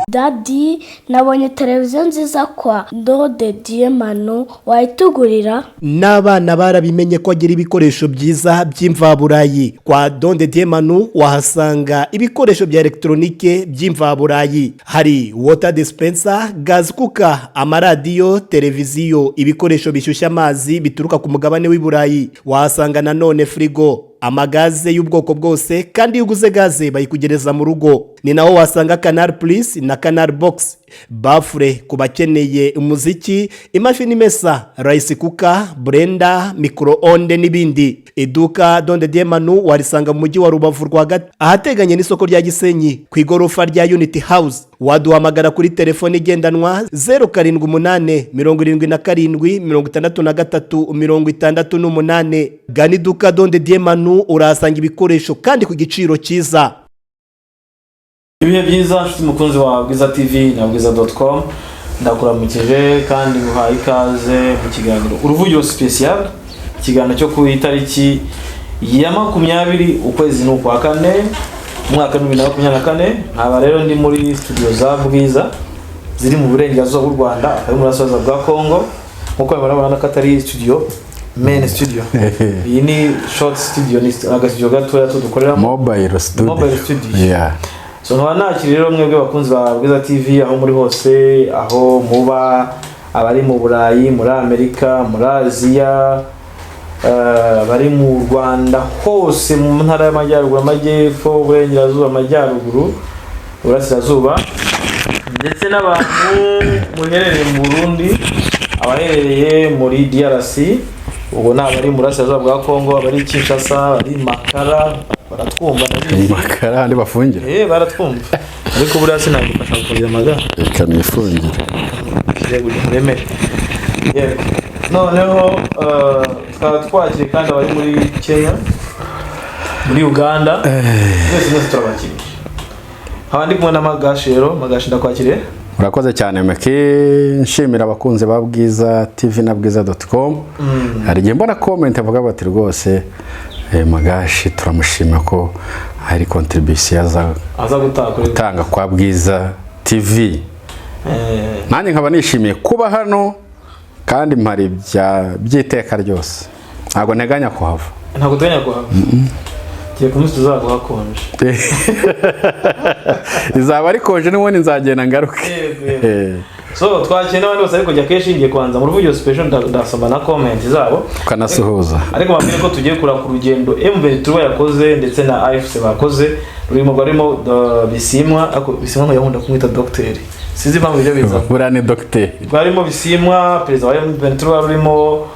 Daddy, nabonye televiziyo nziza kwa Ndode Manu, wayitugurira? N'abana barabimenye ko agira ibikoresho byiza by'imvaburayi. Kwa Donde Diemanu wahasanga ibikoresho bya elegitoronike by'imvaburayi: hari water dispenser, gas cooker, amaradiyo, televiziyo, ibikoresho bishyushya amazi bituruka ku mugabane w'i Burayi. Wahasanga nanone firigo, amagaze y'ubwoko bwose, kandi iyo uguze gaze bayikugereza mu rugo. Ni naho wasanga Canal Plus na Canal Box, baffle ku bakeneye umuziki, imashini imesa, rice cooker, blender, micro-onde n'ibindi. Iduka Donde Diemanu warisanga mu mujyi wa Rubavu rwagati, ahateganye n'isoko rya Gisenyi, ku igorofa rya Unity House. Waduhamagara kuri telefone igendanwa 0787 77 63 68. Gana iduka Donde Diemanu, urahasanga ibikoresho kandi ku giciro cyiza. Ibihe byiza, nshuti mukunzi wa Bwiza TV na bwiza.com. Ndakuramukije kandi nguhaye ikaze mu kiganiro Uruvugiro Special, ikiganiro cyo ku itariki ya 20, ukwezi ni ukwa kane, umwaka 2024. Nkaba rero ndi muri studio za Bwiza ziri mu burengerazuba bw'u Rwanda, akaba ari mu burasirazuba bwa Congo. Nkuko mubibona ko atari studio, main studio, iyi ni short studio, ni agastudio gatoya tudukoreramo. Mobile studio. Mobile studio. Yeah. So nkaba nakiri rero mwebwe bakunzi ba Bwiza TV aho muri hose, aho muba, abari mu Burayi, muri Amerika, muri Aziya, abari mu Rwanda hose, mu ntara y'Amajyaruguru, Amajyepfo, Uburengerazuba, Amajyaruguru, Uburasirazuba, ndetse n'abantu muherereye mu Burundi, abaherereye muri DRC, ubwo ni abari mu burasirazuba bwa Congo, abari Kinshasa, abari Makara baratwumva, ndabizi. Makara handi bafungira. Eh, baratwumva, ariko buriya sinagufasha gufungira amagara. Reka nifungire. Yego, muremere. Yego, noneho tukaba twakiriye kandi abari muri Kenya, muri Uganda, mwese mwese turabakiriye. Nkaba ndi kumwe na Magashi. Rero Magashi, ndakwakiriye. Urakoze cyane, Meki. Nshimira abakunzi ba Bwiza TV na bwiza.com. Hari igihe mbona comment avuga bati: "Rwose Magashi turamushima ko hari contribution aza aza gutaha kuri gutanga kwa Bwiza TV." Nanjye nkaba nishimiye kuba hano kandi mpari bya by'iteka ryose, ntabwo nteganya kuhava. Ntabwo uteganya kuhava? Tugiye ku munsi tuzaguha konje. Izaba ari konje n'ubundi, nzagenda ngaruke. Yego, yego. So twakiriye n'abandi bose, ariko jya kenshi ngiye kubanza mu Ruvugiro Special ndasoma na comment zabo. Ukanasuhuza. Ariko bambwire ko tugiye kureba ku rugendo M23 yakoze ndetse na AFC bakoze, rurimo rwarimo Bisimwa, ariko Bisimwa ngo yakunda kumwita docteur, sinzi impamvu ibyo biza. Buriya ni dogiteri. Rwarimo Bisimwa, perezida wa M23, rurimo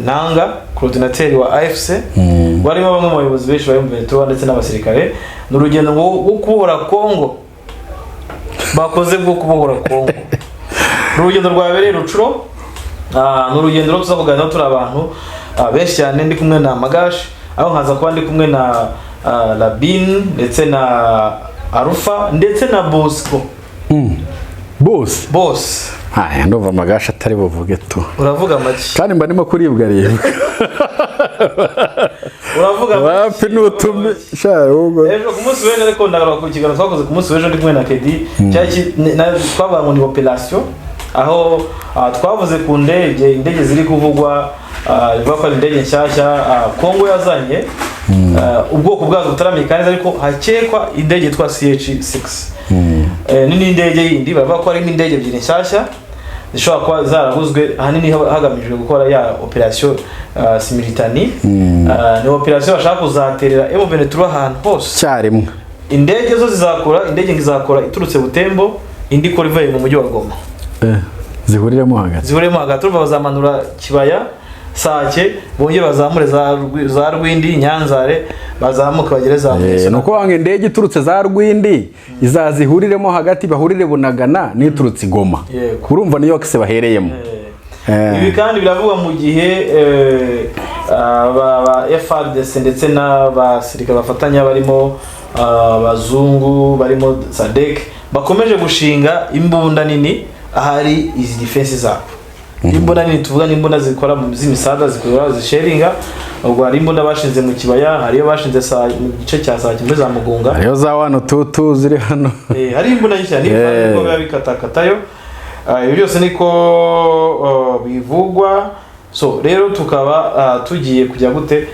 Nanga, coordinateur wa AFC, rwarimo bamwe mu bayobozi benshi ba M23 ndetse n'abasirikare. Ni urugendo rwo kubohora Congo bakoze, bwo kubohora Congo. Ni urugendo rwabereye Rutshuru. Ni urugendo rwo tuza kuganira turi abantu benshi cyane. Ndi kumwe na Magashi, aho nkaza kuba ndi kumwe na Labin ndetse na Arufa ndetse na Bosco. Bose. Bose. Aya, ndumva Magashi atari buvuge tu. Uravuga make. Kandi mba ndimo kuribwa ribwa. Uravuga make. Wapi, nutume sha ahubwo. Ejo ku munsi w'ejo, ariko ndagaruka ku kiganiro twakoze ku munsi w'ejo ndi kumwe na Kedi, cyari twavuga ngo ni operation, aho twavuze ku ndege, indege ziri kuvugwa, bivuga ko ari indege nshyashya Kongo yazanye, ubwoko bwazo butaramenyekana neza, ariko hakekwa indege yitwa CH6. Ni n'indege yindi bavuga ko harimo indege ebyiri nshyashya zishobora kuba zaraguzwe ahanini hagamijwe gukora ya operation simultanée. Ni operation bashaka kuzaterera M23 ahantu hose icyarimwe. Indege zo zizakora, indege izakora iturutse Butembo, indi ikora ivuye mu mujyi wa Goma. Zihuriremo hagati. Zihuriyemo hagati. Urumva bazamanura Kibaya, Sake, bongere bazamure za Rwindi, Nyanzare, bazamuke bagere za Mweso. Ni ukuvuga ngo indege iturutse za Rwindi izazihuriremo hagati, bahurire Bunagana n'iturutse i Goma. Yego. Urumva niyo kise bahereyemo. Ibi kandi biravugwa mu gihe aba FARDC ndetse n'abasirikare bafatanya barimo abazungu, barimo SADC, bakomeje gushinga imbunda nini ahari izi defense zabo. Imbunda nini tuvuga ni imbunda zikora mu z'imisada, zikora zisheringa. Ubwo hari imbunda bashinze mu kibaya, hari iyo bashinze mu gice cya Sake muri za Mugunga. Hariyo za wano tutu ziri hano. Hari imbunda nyinshi cyane niko biba bikatakatayo. Ibi byose niko bivugwa. So rero tukaba tugiye kujya gute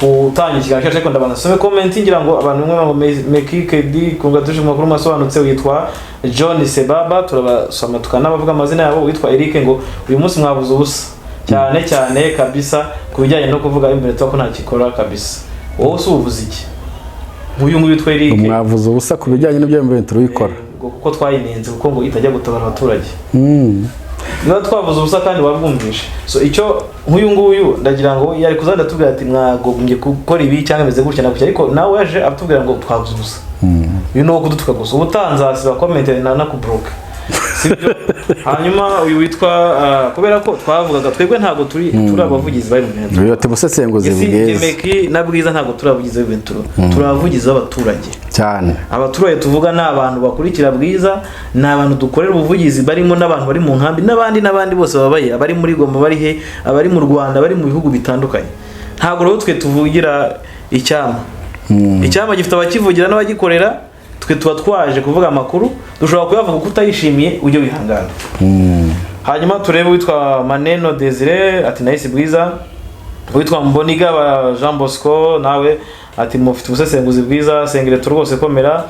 gutangira ikiganiro cyacu, ariko ndabanza nsome comment ngira ngo abantu bamwe ngo Meki Kedi kunga tuje mu makuru masobanutse. Witwa John Sebaba, turabasoma tukanabavuga amazina yabo. Witwa Eric ngo uyu munsi mwabuze ubusa cyane cyane kabisa ku bijyanye no kuvuga imbere ko nta gikora kabisa. Wowe se ubuvuze iki nk'uyu nguyu witwa Eric? Mwavuze ubusa ku bijyanye n'ibyo M23 ikora. Ngo kuko twayinenze kuko ngo itajya gutabara abaturage. Niba twavuze ubusa kandi wabwumvishe, so icyo nk'uyu nguyu ndagira ngo yari kuzajya atubwira ati mwagombye gukora ibi cyangwa bimeze gutya na gutya, ariko nawe yaje atubwira ngo twavuze ubusa. Uyu ni uwo kudutuka gusa. Ubutanzasiba comment na nakubroke, sibyo? Hanyuma uyu witwa kubera ko twavugaga twebwe ntabwo turi abavugizi ba M23. Uyu ati busesenguzi Ese bwiza. Meki na Bwiza ntabwo turi abavugizi ba M23, turi abavugizi b'abaturage. Cyane. Abaturage tuvuga ni abantu bakurikira Bwiza, ni abantu dukorera ubuvugizi, barimo n'abantu bari mu nkambi n'abandi n'abandi bose babaye, abari muri Goma, bari he, abari mu Rwanda, abari mu bihugu bitandukanye. Ntabwo rero twe tuvugira icyama. Icyama gifite abakivugira n'abagikorera. Twe tuba twaje kuvuga amakuru, dushobora kuyavuga uko utayishimiye ujye wihangana. Hanyuma turebe uwitwa Maneno Desire ati nahise Bwiza. Uwitwa Mboniga ba Jean Bosco nawe ati mufite ubusesenguzi bwiza, sengereto rwose komera.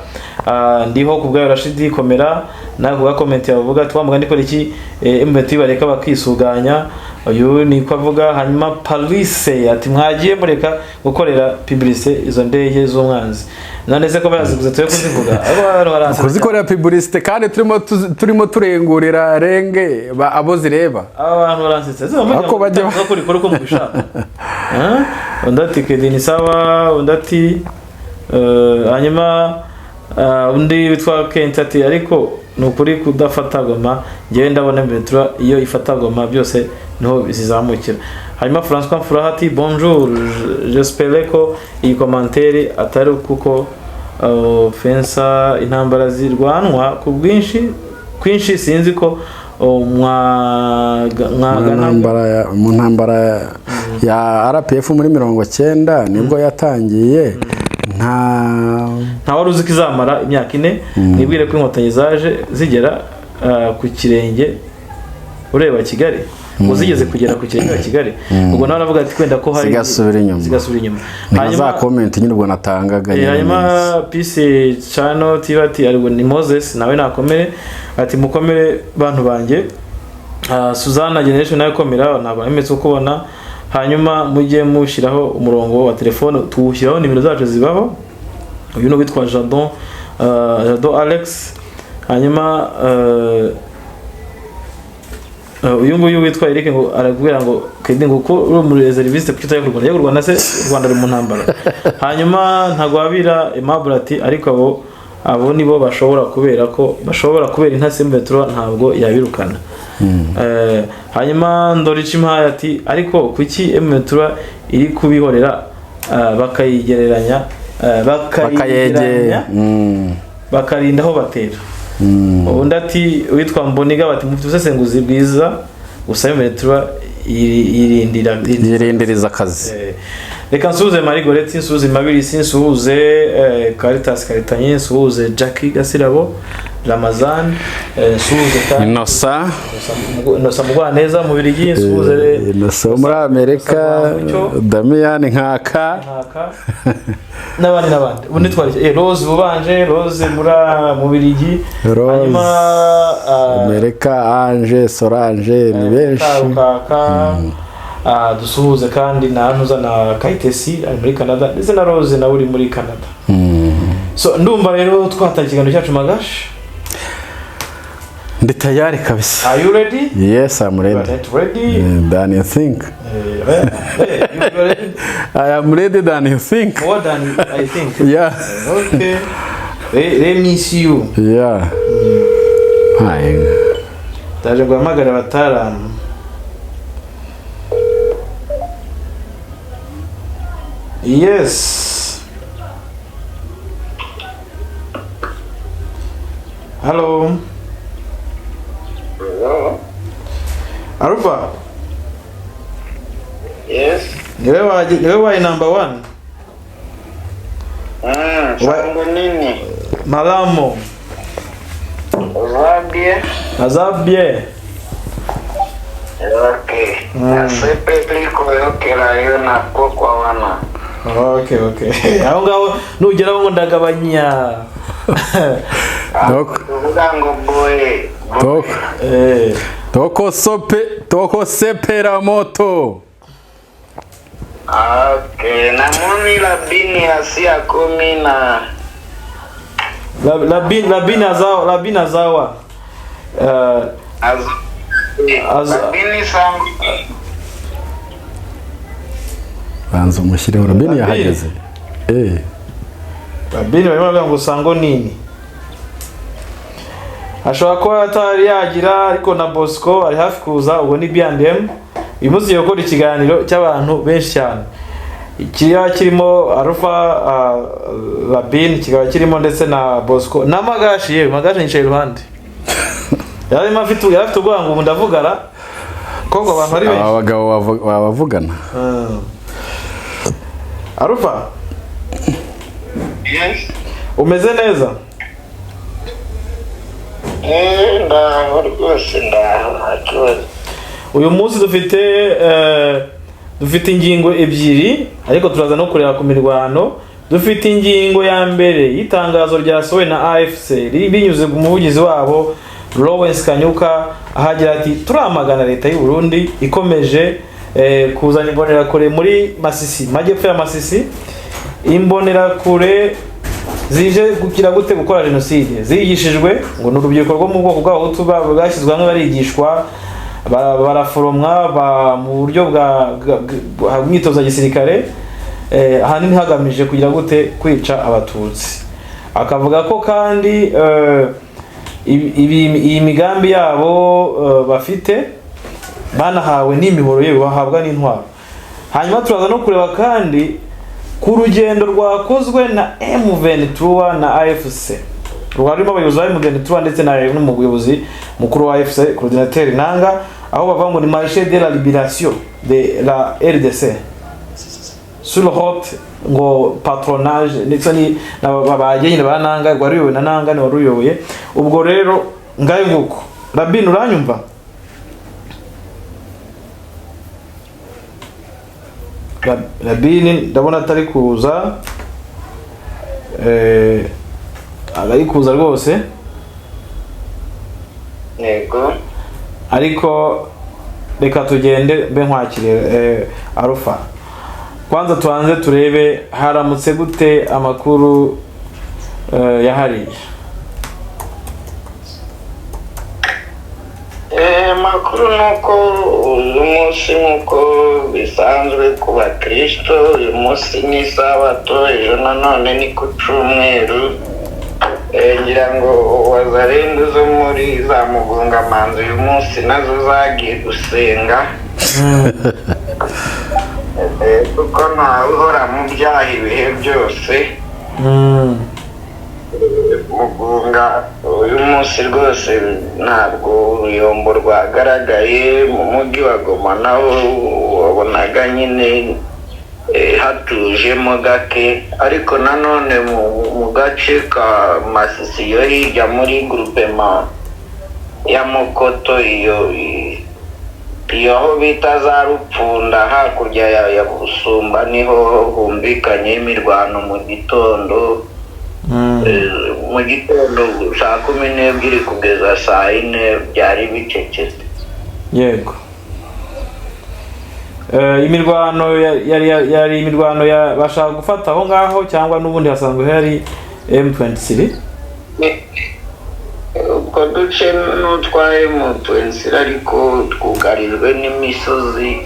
Ndiho ku bwayo Rashidi komera nawe ku comment yavuga ati wa mugani ikora iki M23 bareka bakisuganya. Uyu niko avuga. Hanyuma Palise ati mwagiye mureka gukorera publicité izo ndege z'umwanzi. None se ko baraziguze twe kuzivuga? Abo bantu baransetsa. Kuzikorera publicité kandi turimo turengurira renge abo zireba. Aba bantu baransetsa. Ese bamwe Ako bajya bakora ikora uko mubishaka. Undi ati Kedi ni sawa, undi ati hanyuma undi witwa Kent ati ariko ni ukuri kudafata Goma, njyewe ndabona M23 iyo ifata Goma byose niho zizamukira. Hanyuma François Mfuraha ati bonjour, j'espère ko iyi commentaire atari kuko fensa intambara zirwanwa ku bwinshi kwinshi, sinzi ko mwagana Mu ntambara ya RPF muri 90 nibwo yatangiye, nta Nta wari uzi ko izamara imyaka 4. Nibwire ko inkotanyi zaje zigera ku kirenge ureba Kigali, ngo zigeze kugera ku kirenge cya Kigali, ubwo nawe aravuga ati kwenda ko hari Zigasubira inyuma. Zigasubira inyuma. Ni za comment nyine ubwo natangaga nyine. Hanyuma neza. Peace Chano TV ati ariko ni Moses nawe nakomere, ati mukomere bantu banjye. Suzana Generation nawe komera, ntabwo nemetse kubona. Hanyuma mujye mushyiraho umurongo wa telefone, tuwushyiraho nimero zacu zibaho. Uyu ni uwitwa Jadon Alex. Hanyuma uyu nguyu witwa Eric ngo arakubwira ngo Kedi ngo uko uri muri reserviste kuki utajya kurwana? Yego, u Rwanda se u Rwanda ruri mu ntambara. Hanyuma Ntagwabira Aimable ati ariko abo nibo bashobora kubera ko bashobora kubera intasi M23 ntabwo yabirukana. Hanyuma Ndoricimpaye ati ariko kuki M23 iri kubihorera, bakayigereranya, Bakayegera. bakayigereranya bakarinda aho batera. Undi ati witwa Mboniga bati mufite ubusesenguzi bwiza gusa M23 yirindira Yirindiriza akazi. Reka nsuhuze Marie Goretti, nsuhuze Mabirisi, nsuhuze Caritas Karitanyi, nsuhuze Jackie Gasirabo, Ramazan, nsuhuze kandi Innocent. Innocent Mugwaneza mu Birigi, nsuhuze Innocent wo muri Amerika. Mucyo. Damian Nkaka. Nkaka n'abandi n'abandi. Ubundi twari Rose Bubanje, Rose muri mu Birigi. Rose, hanyuma Amerika, Ange Solange ni benshi. Rukaka, dusuhuze kandi na Ntuza na Kayitesi ari muri Canada, ndetse na Rose nawe uri muri Canada. So ndumva rero twatangiye ikiganiro cyacu, Magashi. Ndi tayari kabisa. Are you ready? Yes, I'm You are ready. not ready? Than you think. You are ready? I am ready than you think. More than I think. Yeah. Okay. Let me see you. Yeah. Hi. Ndaje guhamagara abataramu. Yes. Hello. Alpha. Yes. Niwe wayi number one. Sango nini? Malamo. Oza bien? Aza bien. Okay. Nasepeli koyokela yo na pokwa wana. Okay. Aho ngaho nugeraho ngo ndagabanya. Kuvuga ngo boye. Toko sope, toko sepera moto. Okay, namoni Labini asi akomi na Labini azawa, Labini azawa. Labini sangu. Banza umushyireho Labini yahageze. Labini barimo baravuga ngo sango nini? Ashobora kuba atari yagira, ariko na Bosco ari hafi kuza, ubwo ni B&M. Uyu munsi tugiye gukora ikiganiro cy'abantu benshi cyane. Kiriya kirimo Alpha, Labini, kikaba kirimo ndetse na Bosco na Magashi. Yewe Magashi yicaye iruhande. Yari afite ubwoba ngo ubu ndavugara koko abantu ari benshi. Aba bagabo babavugana. Alpha. Yes. Umeze neza? Ndaho rwose, ndaho nta kibazo. Uyu munsi dufite ingingo ebyiri, ariko turaza no kureba ku mirwano. Dufite ingingo ya mbere y'itangazo ryasohowe na AFC binyuze ku muvugizi wabo Lawrence Kanyuka, ahagira ati turamagana leta y'u Burundi ikomeje kuzana imbonerakure muri Masisi, majyepfo ya Masisi. Imbonerakure zije kugira gute gukora jenoside, zigishijwe ngo ni urubyiruko rwo mu bwoko bw'Abahutu bwashyizwe hamwe, barigishwa, baraforomwa mu buryo bwa myitozo ya gisirikare, ahanini hagamije kugira gute kwica Abatutsi. Akavuga ko kandi iyi migambi yabo bafite banahawe n'imihoro, yewe bahabwa n'intwaro. Hanyuma turaza no kureba kandi ku rugendo rwakozwe na M23 na AFC, rwarimo abayobozi ba M23 ndetse n'umuyobozi mukuru wa AFC Coordinateur Nanga, aho bavuga ngo ni marché de la libération de la RDC sur le haut ngo patronage, ndetse ni abagenyi ba Nanga, rwari ruyobowe na Nanga, ni waruyoboye. Ubwo rero ngayo nguko. Rabin, uranyumva? Rabini ndabona atari kuza, ari kuza rwose. Yego. Ariko reka tugende mbe nkwakire Alpha. Kwanza tuanze turebe haramutse gute amakuru yahariye. Amakuru nuko uyu munsi nkuko bisanzwe ku bakristo, uyu munsi ni isabato, ejo nanone ni ku cyumweru. Ngira ngo wazarendu zo muri za Mugungamanzi uyu munsi nazo zagiye gusenga. Kuko ntawe uhora mu byaha ibihe byose. Mugunga uyu munsi rwose ntabwo uruyombo rwagaragaye. Mu mujyi wa Goma naho wabonaga nyine hatujemo gake, ariko nanone mu gace ka Masisi yo hirya muri groupement ya Mokoto, iyo aho bita za Rupfunda hakurya ya Busumba, niho humvikanye imirwano mu gitondo. Mu gitondo saa 12 kugeza saa 4 byari bicecetse. Yego. Imirwano yari imirwano bashaka gufata aho ngaho, cyangwa n'ubundi hasanzwe hari M23? Utwo duce n'utwa M23, ariko twugarijwe n'imisozi,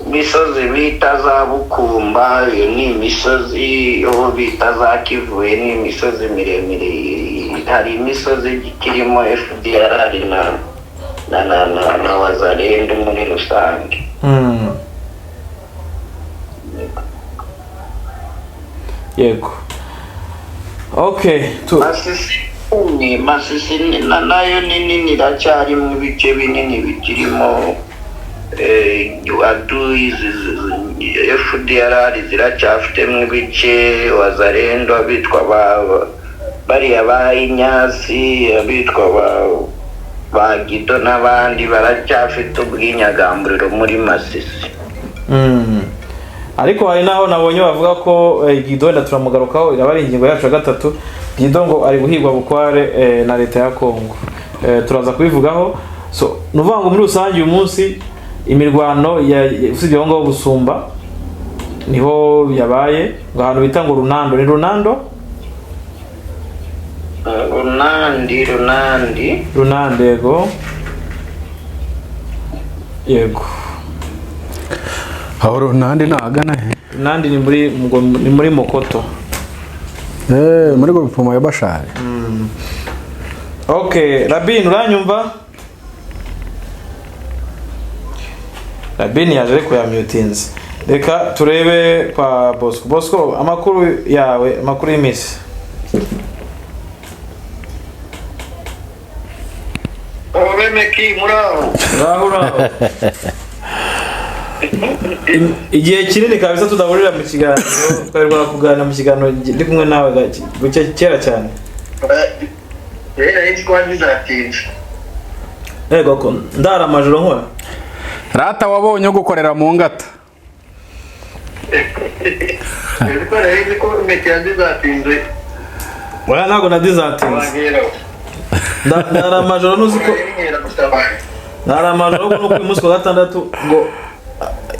imisozi bita za Bukumba, iyo ni imisozi aho bita za Kivuye, ni imisozi miremire. Hari imisozi ikirimo FDLR na Wazalendo muri rusange. Yego. Okay, Masisi Ni Masisi nayo ni nini, iracyarimo ibice binini bikirimo adui FDLR ziracyafitemo ibice, Wazalendo, abitwa ba bariya ba Inyasi, abitwa ba Gido n'abandi baracyafite ubwinyagamburiro muri Masisi. Ariko hari n'aho nabonye bavuga ko Guido, wenda turamugarukaho, iraba ari ingingo yacu ya gatatu. Guido ngo ari guhigwa bukware na leta ya Congo. Turaza kubivugaho. So ni ukuvuga ngo muri rusange uyu munsi imirwano usibye aho ngaho Busumba niho yabaye, ngo ahantu bita ngo Runando, ni Runando? Runandi, Runandi. Runando, yego. Aho Runandi ni ahagana he? Runandi ni muri, ngo ni muri Mokoto. Muri groupement ya Bashari. Okay, Rabin, uranyumva? Rabin yaje ariko yamyutinze. Reka turebe kwa Bosco. Bosco, amakuru yawe, amakuru y'iminsi. Obemeki, muraho? Uraho, uraho. Igihe kinini kabisa tudahurira mu kiganiro, twaheruka kuganira mu kiganiro ndi kumwe nawe buke kera cyane. Rero yitwa bizatinze. Yego ko ndara amajoro nkora. Rata wabonye ugukorera mu ngata. Ariko rero ko metero bizatinze. Oya, ntabwo nadizatinze. Ndara amajoro, ntuzi ko ndara amajoro no ku munsi wa gatandatu ngo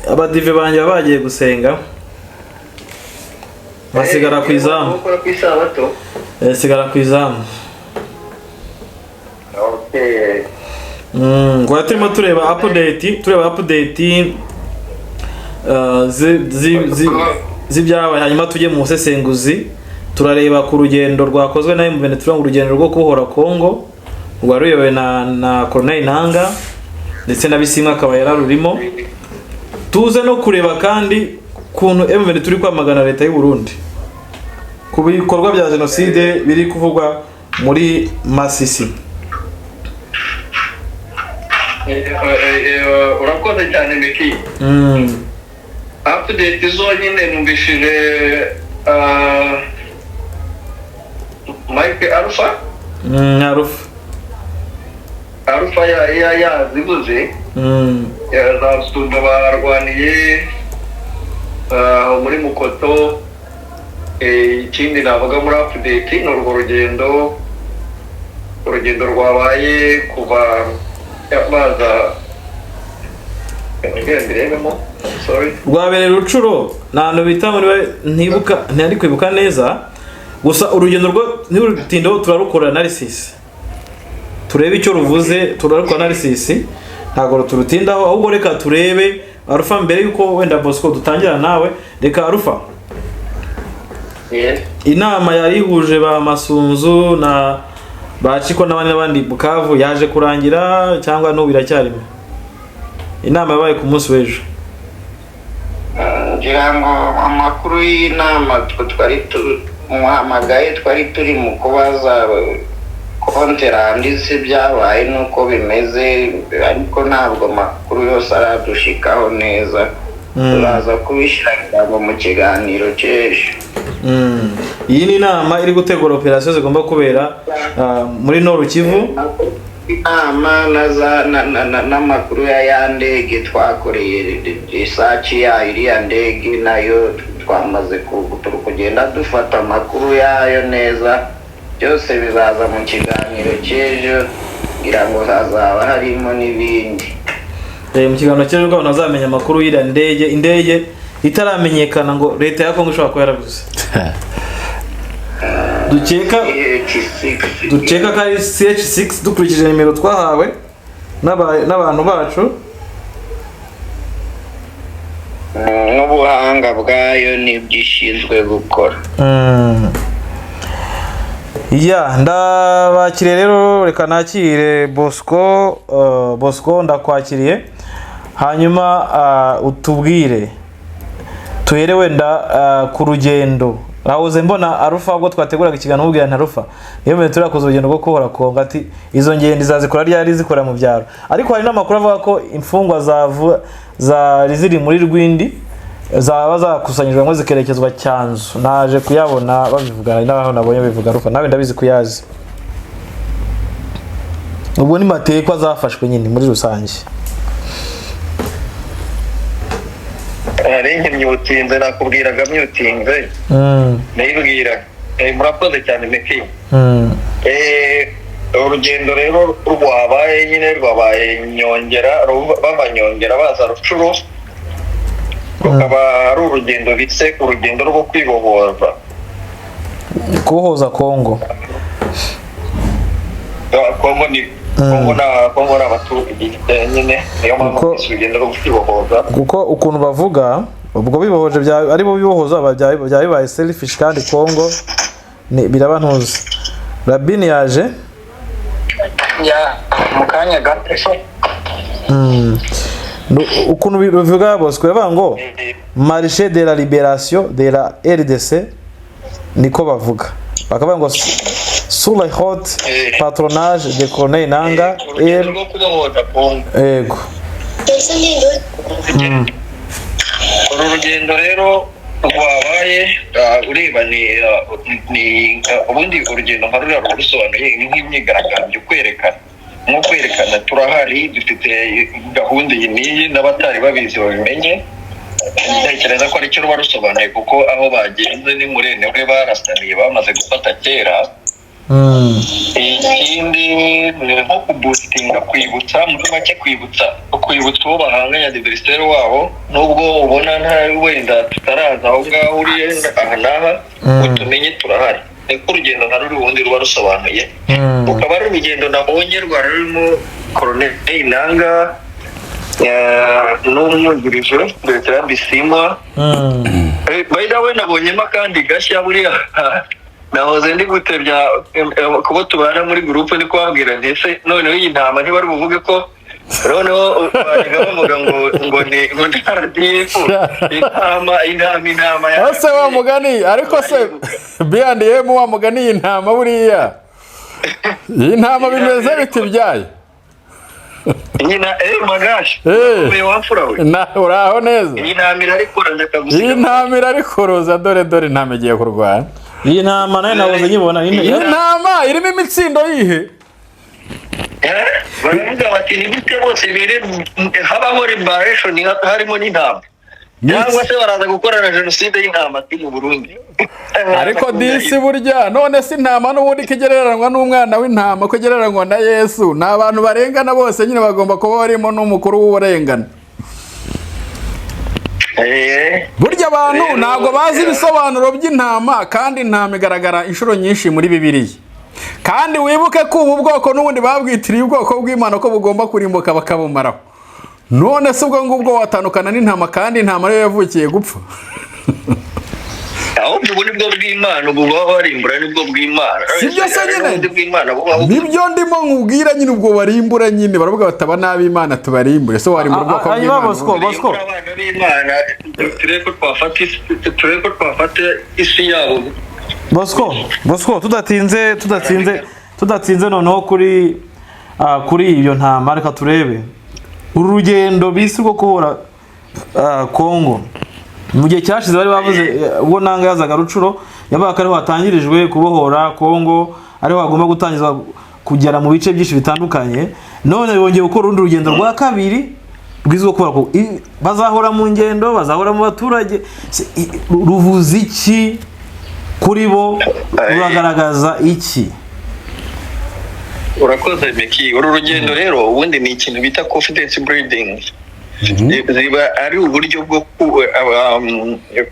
abadive banjye baba bagiye gusenga, basigara ku izamu. Ukora ku isabato? Sigara ku izamu. Okay. Ngo turimo tureba update, tureba update z'ibyabaye, hanyuma tujye mu busesenguzi. Turareba ku rugendo rwakozwe na M23, ngo urugendo rwo kubohora Congo rwari ruyobowe na Corneille Nangaa ndetse na Bisimwa akaba yararurimo. Tuze no kureba kandi kuntu M23 iri kwamagana leta y'u Burundi ku bikorwa bya jenoside biri kuvugwa muri Masisi. Urakoze cyane, Miki. Update zonyine numvishije Mike Alpha. Alpha. Alpha yazibuze. Za barwaniye muri Mukoto. Ikindi navuga muri update ni urwo rugendo rwabaye kuva baza ngirebemo, sorry. Rwabereye Rucuro, ni ahantu bita muri ntibuka, ntari kwibuka neza, gusa urugendo rwo ntirutindeho, turarukora analysis turebe icyo ruvuze, turarukora analysis, ntabwo turutindaho, ahubwo reka turebe Alpha mbere yuko wenda Bosco dutangira nawe. Reka Alpha. Yes. Inama yari ihuje ba Masunzu na ba Chiko n'abandi n'abandi Bukavu yaje kurangira cyangwa n'ubu iracyarimo? Inama yabaye ku munsi w'ejo. Ngira ngo amakuru y'inama twe twari tumuhamagaye, twari turi mu kubaza compte rendu byabaye nuko bimeze, ariko ntabwo amakuru yose aradushikaho neza. Turaza kubishyira ngo mu kiganiro cy'ejo. Iyi ni inama iri gutegura operasiyo zigomba kubera muri Nord Kivu. Inama n'amakuru ya ndege twakoreye research yayo, iriya ndege nayo twamaze kugenda dufata amakuru yayo neza, byose bizaza mu kiganiro cy'ejo, ngira ngo hazaba harimo n'ibindi. Mu kiganiro cy'ejo abantu bazamenya amakuru y'iriya ndege, indege itaramenyekana ngo leta ya Kongo ishobora kuba yaraguze. CH6. Dukeka ko ari CH6 dukurikije nimero twahawe n'abantu bacu. N'ubuhanga bwayo n'ibyo ishinzwe gukora. Ya, ndabakiriye rero, reka nakire Bosco. Bosco, ndakwakiriye, hanyuma utubwire, tuhere wenda ku rugendo Nahoze mbona Arufa ubwo twateguraga ikiganiro, mubwira nta Arufa niyo mbere turakoze urugendo rwo kubohora Kongo, ati izo ngendo izazikora ryari zikora mu byaro. Ariko hari n'amakuru avuga ko imfungwa zari ziri muri Rwindi zaba zakusanyijwe ngo zikerekezwa Cyanzu. Naje kuyabona babivuga, hari n'aho nabonye bivuga. Arufa, nawe ndabizi kuyazi. Ubwo ni matekwa zafashwe nyine muri rusange. Nari nkimyutinze, nakubwiraga myutinze. Ndayibwira. Murakoze cyane, Meki. Urugendo rero rwabaye nyine, rwabaye Nyongera, bava Nyongera baza Rucuru, rukaba ari urugendo bise urugendo rwo kwibohoza. Kubohoza Kongo. Kongo ni Kongo, na Kongo ni abaturage nyine, niyo mpamvu bise urugendo rwo kwibohoza. Kuko ukuntu bavuga ubwo bibohoje bya ari bo bibohoza bya bibaye selfish, kandi Kongo ni biraba ntuzi. Rabini yaje. Ya, mu kanya gato. Ukuntu bivuga, Bosco, bavuga ngo marche de la libération de la RDC, niko bavuga, bakavuga ngo sous le haut patronage de Corneille Nanga. Urugendo rwo kubohoza Kongo. Ego. Uru rugendo rero rwabaye, ureba ni ubundi urugendo nka ruriya ruba rusobanuye ni nk'imyigaragambyo, kwerekana, nko kwerekana turahari, dufite gahunda iyi n'iyi, n'abatari babizi babimenye. Ntekereza ko aricyo ruba rusobanuye, kuko aho bagenze ni muri Enewe barasaniye, bamaze gufata kera. Ikindi ni nko kuboostinga, kwibutsa, muri make kwibutsa uwo bahanganye, adversaire wabo, nubwo ubona nta wenda tutaraza aho ngaho uri aha n'aha, utumenye turahari. Niko urugendo nka ruri ubundi ruba rusobanuye. Rukaba ari urugendo nabonye rwari rurimo Colonel Nanga n'umwungirije Bertrand Bisimwa. By the way, nabonyemo akandi gashya. Buriya nahoze ndi gutebya kubo tubana muri groupe, ndi kubabwira nti ese noneho iyi ntama ntibari buvuge ko noneho bajyaga bavuga ngo ni RDF, intama ya Ese wa mugani, ariko se B&M, wa mugani, iyi ntama, buriya iyi ntama bimeze biti byayo? Nyina, magashi. Uyu wamfura we. Na uraho neza. Iyi ntama irarikora, Iyi ndakagusiga. ntama irarikoroza, dore dore intama igiye kurwana. Iyi ntama nayo nahoze nyibona. Iyi ntama irimo imitsindo yihe? Baravuga bati nibite bose bire habaho liberation harimo n'intama, cyangwa se baraza gukorana jenoside y'intama ati mu Burundi. Ariko disi burya none si intama n'ubundi ko igereranywa n'umwana w'intama, ko igereranywa na Yesu, ni abantu barengana bose nyine bagomba kuba barimo n'umukuru w'uburengana. Burya abantu ntabwo bazi ibisobanuro by'intama, kandi intama igaragara inshuro nyinshi muri Bibiliya. Kandi wibuke ko ubu bwoko n'ubundi babwitiriye ubwoko bw'Imana, ko bugomba kurimbuka bakabumaraho. None se ubwo ngubwo watandukana n'intama, kandi intama ariyo yavukiye gupfa? Ahubwo ubu nibwo bw'Imana, ubu baba barimbura nibwo bw'Imana. Si byo se nyine? Ubundi bw'Imana bubaho. Nibyo ndimo nkubwira nyine, ubwo barimbura nyine baravuga bataba n'ab'Imana tubarimbure, so warimbura ubwoko Hanyuma bw'Imana? Bosco, Bosco. Barimbura abana b'Imana, turebe ko twafata isi yabo. Bosco, Bosco, tudatinze noneho kuri iyo ntama, reka turebe uru rugendo bisi rwo kubohora Kongo. Mu gihe cyashize bari bavuze, ubwo Nanga yazaga Rucuro, yabaga ko ariho hatangirijwe kubohora Kongo, ariho hagomba gutangizwa kugera mu bice byinshi bitandukanye. None bongeye gukora urundi rugendo rwa kabiri rwiza rwo kubohora Kongo. Bazahora mu ngendo, bazahora mu baturage. Ruvuze iki kuri bo? Ruragaragaza iki? Urakoze, Meki. Uru rugendo rero ubundi ni ikintu bita confidence building, ziba ari uburyo bwo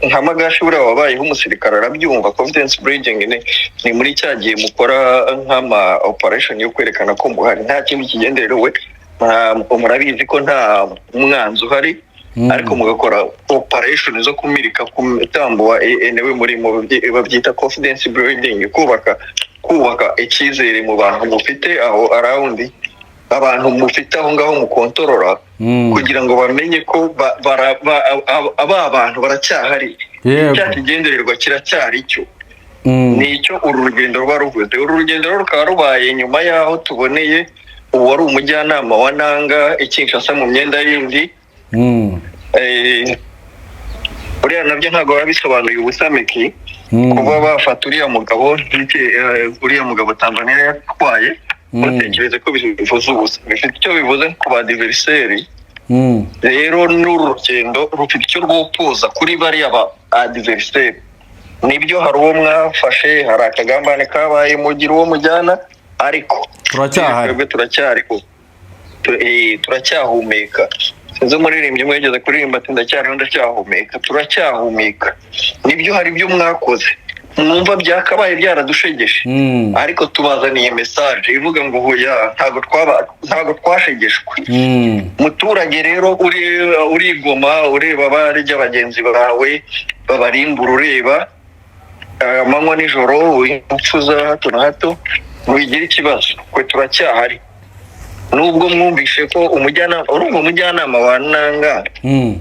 nka Magashi buriya wabayeho umusirikare arabyumva. Confidence building ni muri cya gihe mukora nk'ama operation yo kwerekana ko muhari, nta kindi kigenderewe, murabizi ko nta mwanzi uhari, ariko mugakora operation zo kumirika kutambuwa enewe muri mu babyita confidence building, kubaka icyizere mu bantu mufite aho around, abantu mufite aho ngaho mukontorora, kugira ngo bamenye ko aba bantu baracyahari. Cya kigendererwa kiracyari cyo. Ni icyo uru rugendo ruba ruvuze. Uru rugendo rero rukaba rubaye nyuma y'aho tuboneye uwari umujyanama wa Nanga i Kinshasa mu myenda yindi. Buriya nabyo ntabwo biba bisobanuye ubusameki kuba bafata uriya mugabo uriya mugabo Tanzania yatwaye. Batekereze ko bivuze ubusa, bifite icyo bivuze ku ba adversaire. Rero n'uru rugendo rufite icyo rwopoza kuri bariya ba adversaire. Nibyo, hari uwo mwafashe, hari akagambane kabaye, mugira uwo mujyana, ariko Turacyahari. Twebwe turacyariho, turacyahumeka. Sinzi umuririmbyi umwe yigeze kuririmba ati: "Ndacyariho, ndacyahumeka." Turacyahumeka. Nibyo, hari ibyo mwakoze mwumva byakabaye byaradushegeshe, ariko tubazaniye message ivuga ngo hoya, ntabwo twashegeshwe. Muturage rero uri uri Goma, ureba barya bagenzi bawe babarimbura, ureba amanywa nijoro impfu za hato na hato, ntugire ikibazo, twe turacyahari. Nubwo mwumvishe ko umujyanama, urumva, umujyanama wa Nanga,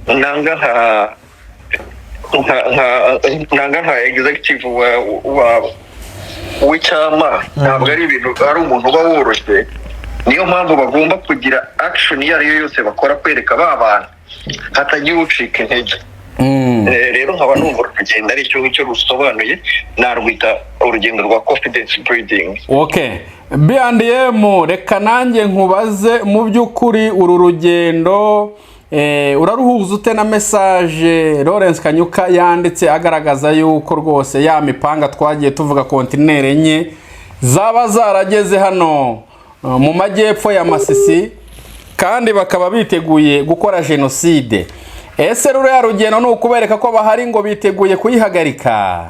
Nanga nka Nanga nka executive wa w'icyama, ntabwo ari ibintu, ari umuntu uba woroshye. Niyo mpamvu bagomba kugira action iyo ari yo yose bakora kwereka ba bantu hatagira ucika intege. Rero nkaba numva uru rugendo ari icyo ngicyo rusobanuye, narwita urugendo rwa confidence building. Okay, B&M, reka nanjye nkubaze: mu by'ukuri uru rugendo uraruhuza ute na message Lawrence Kanyuka yanditse agaragaza yuko rwose ya mipanga twagiye tuvuga, kontineri 4 zaba zarageze hano mu majyepfo ya Masisi, kandi bakaba biteguye gukora jenoside? Ese ruriya rugendo ni ukubereka ko bahari ngo biteguye kuyihagarika?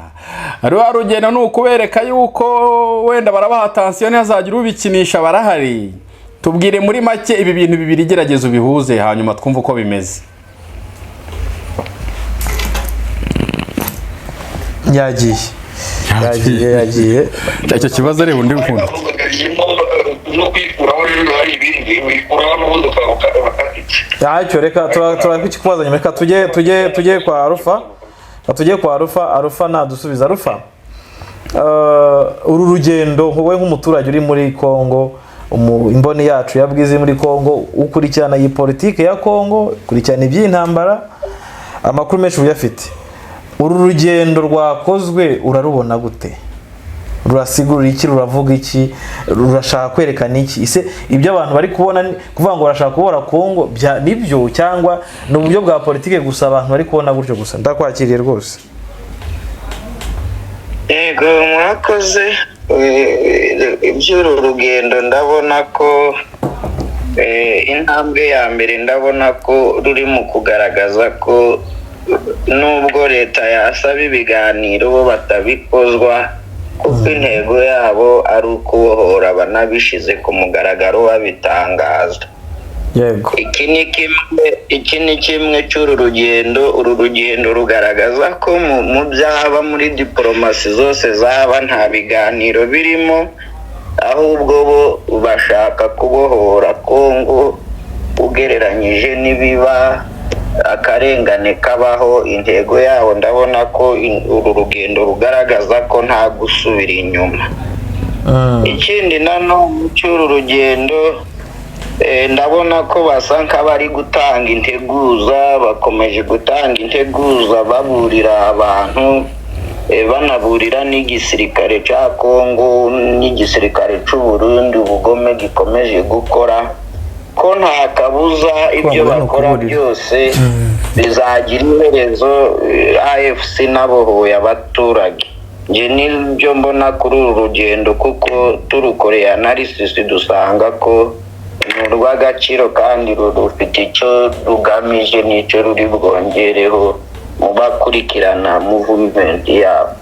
Ruriya rugendo ni ukubereka yuko wenda barabaha attention, ntihazagira ubikinisha, barahari? Tubwire muri make ibi bintu bibiri, gerageza ubihuze, hanyuma twumve uko bimeze. Yagiye, yagiye, yagiye. Icyo kibazo reba undi ukuntu No kwikuraho rero hari ibindi wikuraho n'ubundi ukaba. Ntacyo, reka turakikubaza nyuma. Reka tujye kwa Arufa. Reka tujye kwa Arufa. Arufa nadusubiza. Arufa, uru rugendo, wowe nk'umuturage uri muri Congo, imboni yacu ya Bwiza muri Congo, ukurikirana iyi politiki ya Congo, ukurikirana iby'intambara, amakuru menshi uyafite, uru rugendo rwakozwe urarubona gute? Rurasigurira iki? Ruravuga iki? Rurashaka kwerekana iki? Ese ibyo abantu bari kubona kuvuga ngo barashaka kubora Kongo nibyo, cyangwa ni uburyo bwa politiki gusa abantu bari kubona gutyo gusa? Ndakwakiriye rwose. Yego, murakoze. Iby'uru rugendo ndabona ko intambwe ya mbere, ndabona ko ruri mu kugaragaza ko nubwo leta yasaba ibiganiro, bo batabikozwa, kuko intego yabo ari ukubohora, banabishyize ku mugaragaro babitangaza. Iki ni kimwe cy'uru rugendo. Uru rugendo rugaragaza ko mu byaba muri diporomasi zose zaba, nta biganiro birimo, ahubwo bo bashaka kubohora Kongo. Ugereranyije n'ibiba, akarengane kabaho, intego yabo, ndabona ko uru rugendo rugaragaza ko nta gusubira inyuma. Ikindi nanone cy'uru rugendo, ndabona ko basa nk'abari gutanga integuza, bakomeje gutanga integuza, baburira abantu, banaburira n'igisirikare cya Kongo n'igisirikare cy'u Burundi ubugome gikomeje gukora, ko nta kabuza ibyo Kwanga ni bakora ukuburira. byose bizagira iherezo, AFC nabohoye abaturage. Njye nibyo mbona kuri uru rugendo, kuko turukoreye analysis dusanga ko ni urw'agaciro kandi rufite icyo rugamije n'icyo ruri bwongereho mu bakurikirana movement yabo.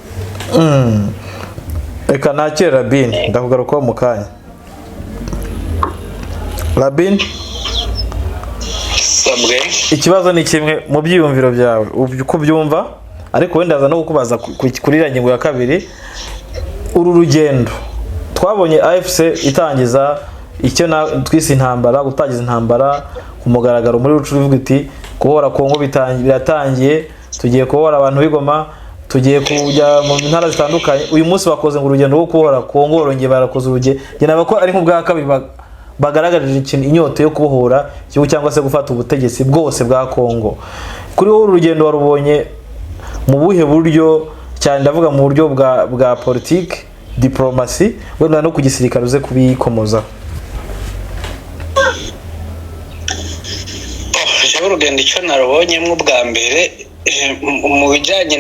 Reka nakire Rabini, ndakugarukaho mu kanya, Rabini. Sabwe. Ikibazo ni kimwe mu byiyumviro byawe, uko ubyumva, ariko wenda ndaza no kukubaza kuri iriya ngingo ya kabiri. Uru rugendo twabonye AFC itangiza icyo twise intambara, gutangiza intambara ku mugaragaro muri Rucuru, ivuga iti kubohora Kongo biratangiye. Tugiye kubohora abantu b'Igoma, tugiye kujya mu ntara zitandukanye. Uyu munsi bakoze ngo urugendo rwo kubohora Kongo, barongeye barakoze urugendo. Njye navuga ko ari nk'ubwa kabiri bagaragarije ikintu, inyota yo kubohora igihugu cyangwa se gufata ubutegetsi bwose bwa Kongo. Kuri wowe, uru rugendo warubonye mu buhe buryo? Cyane ndavuga mu buryo bwa politiki, diplomasi, wenda no ku gisirikare uze kubikomozaho. Jewe urugendo icyo narubonyemo ubwa mbere, mu bijyanye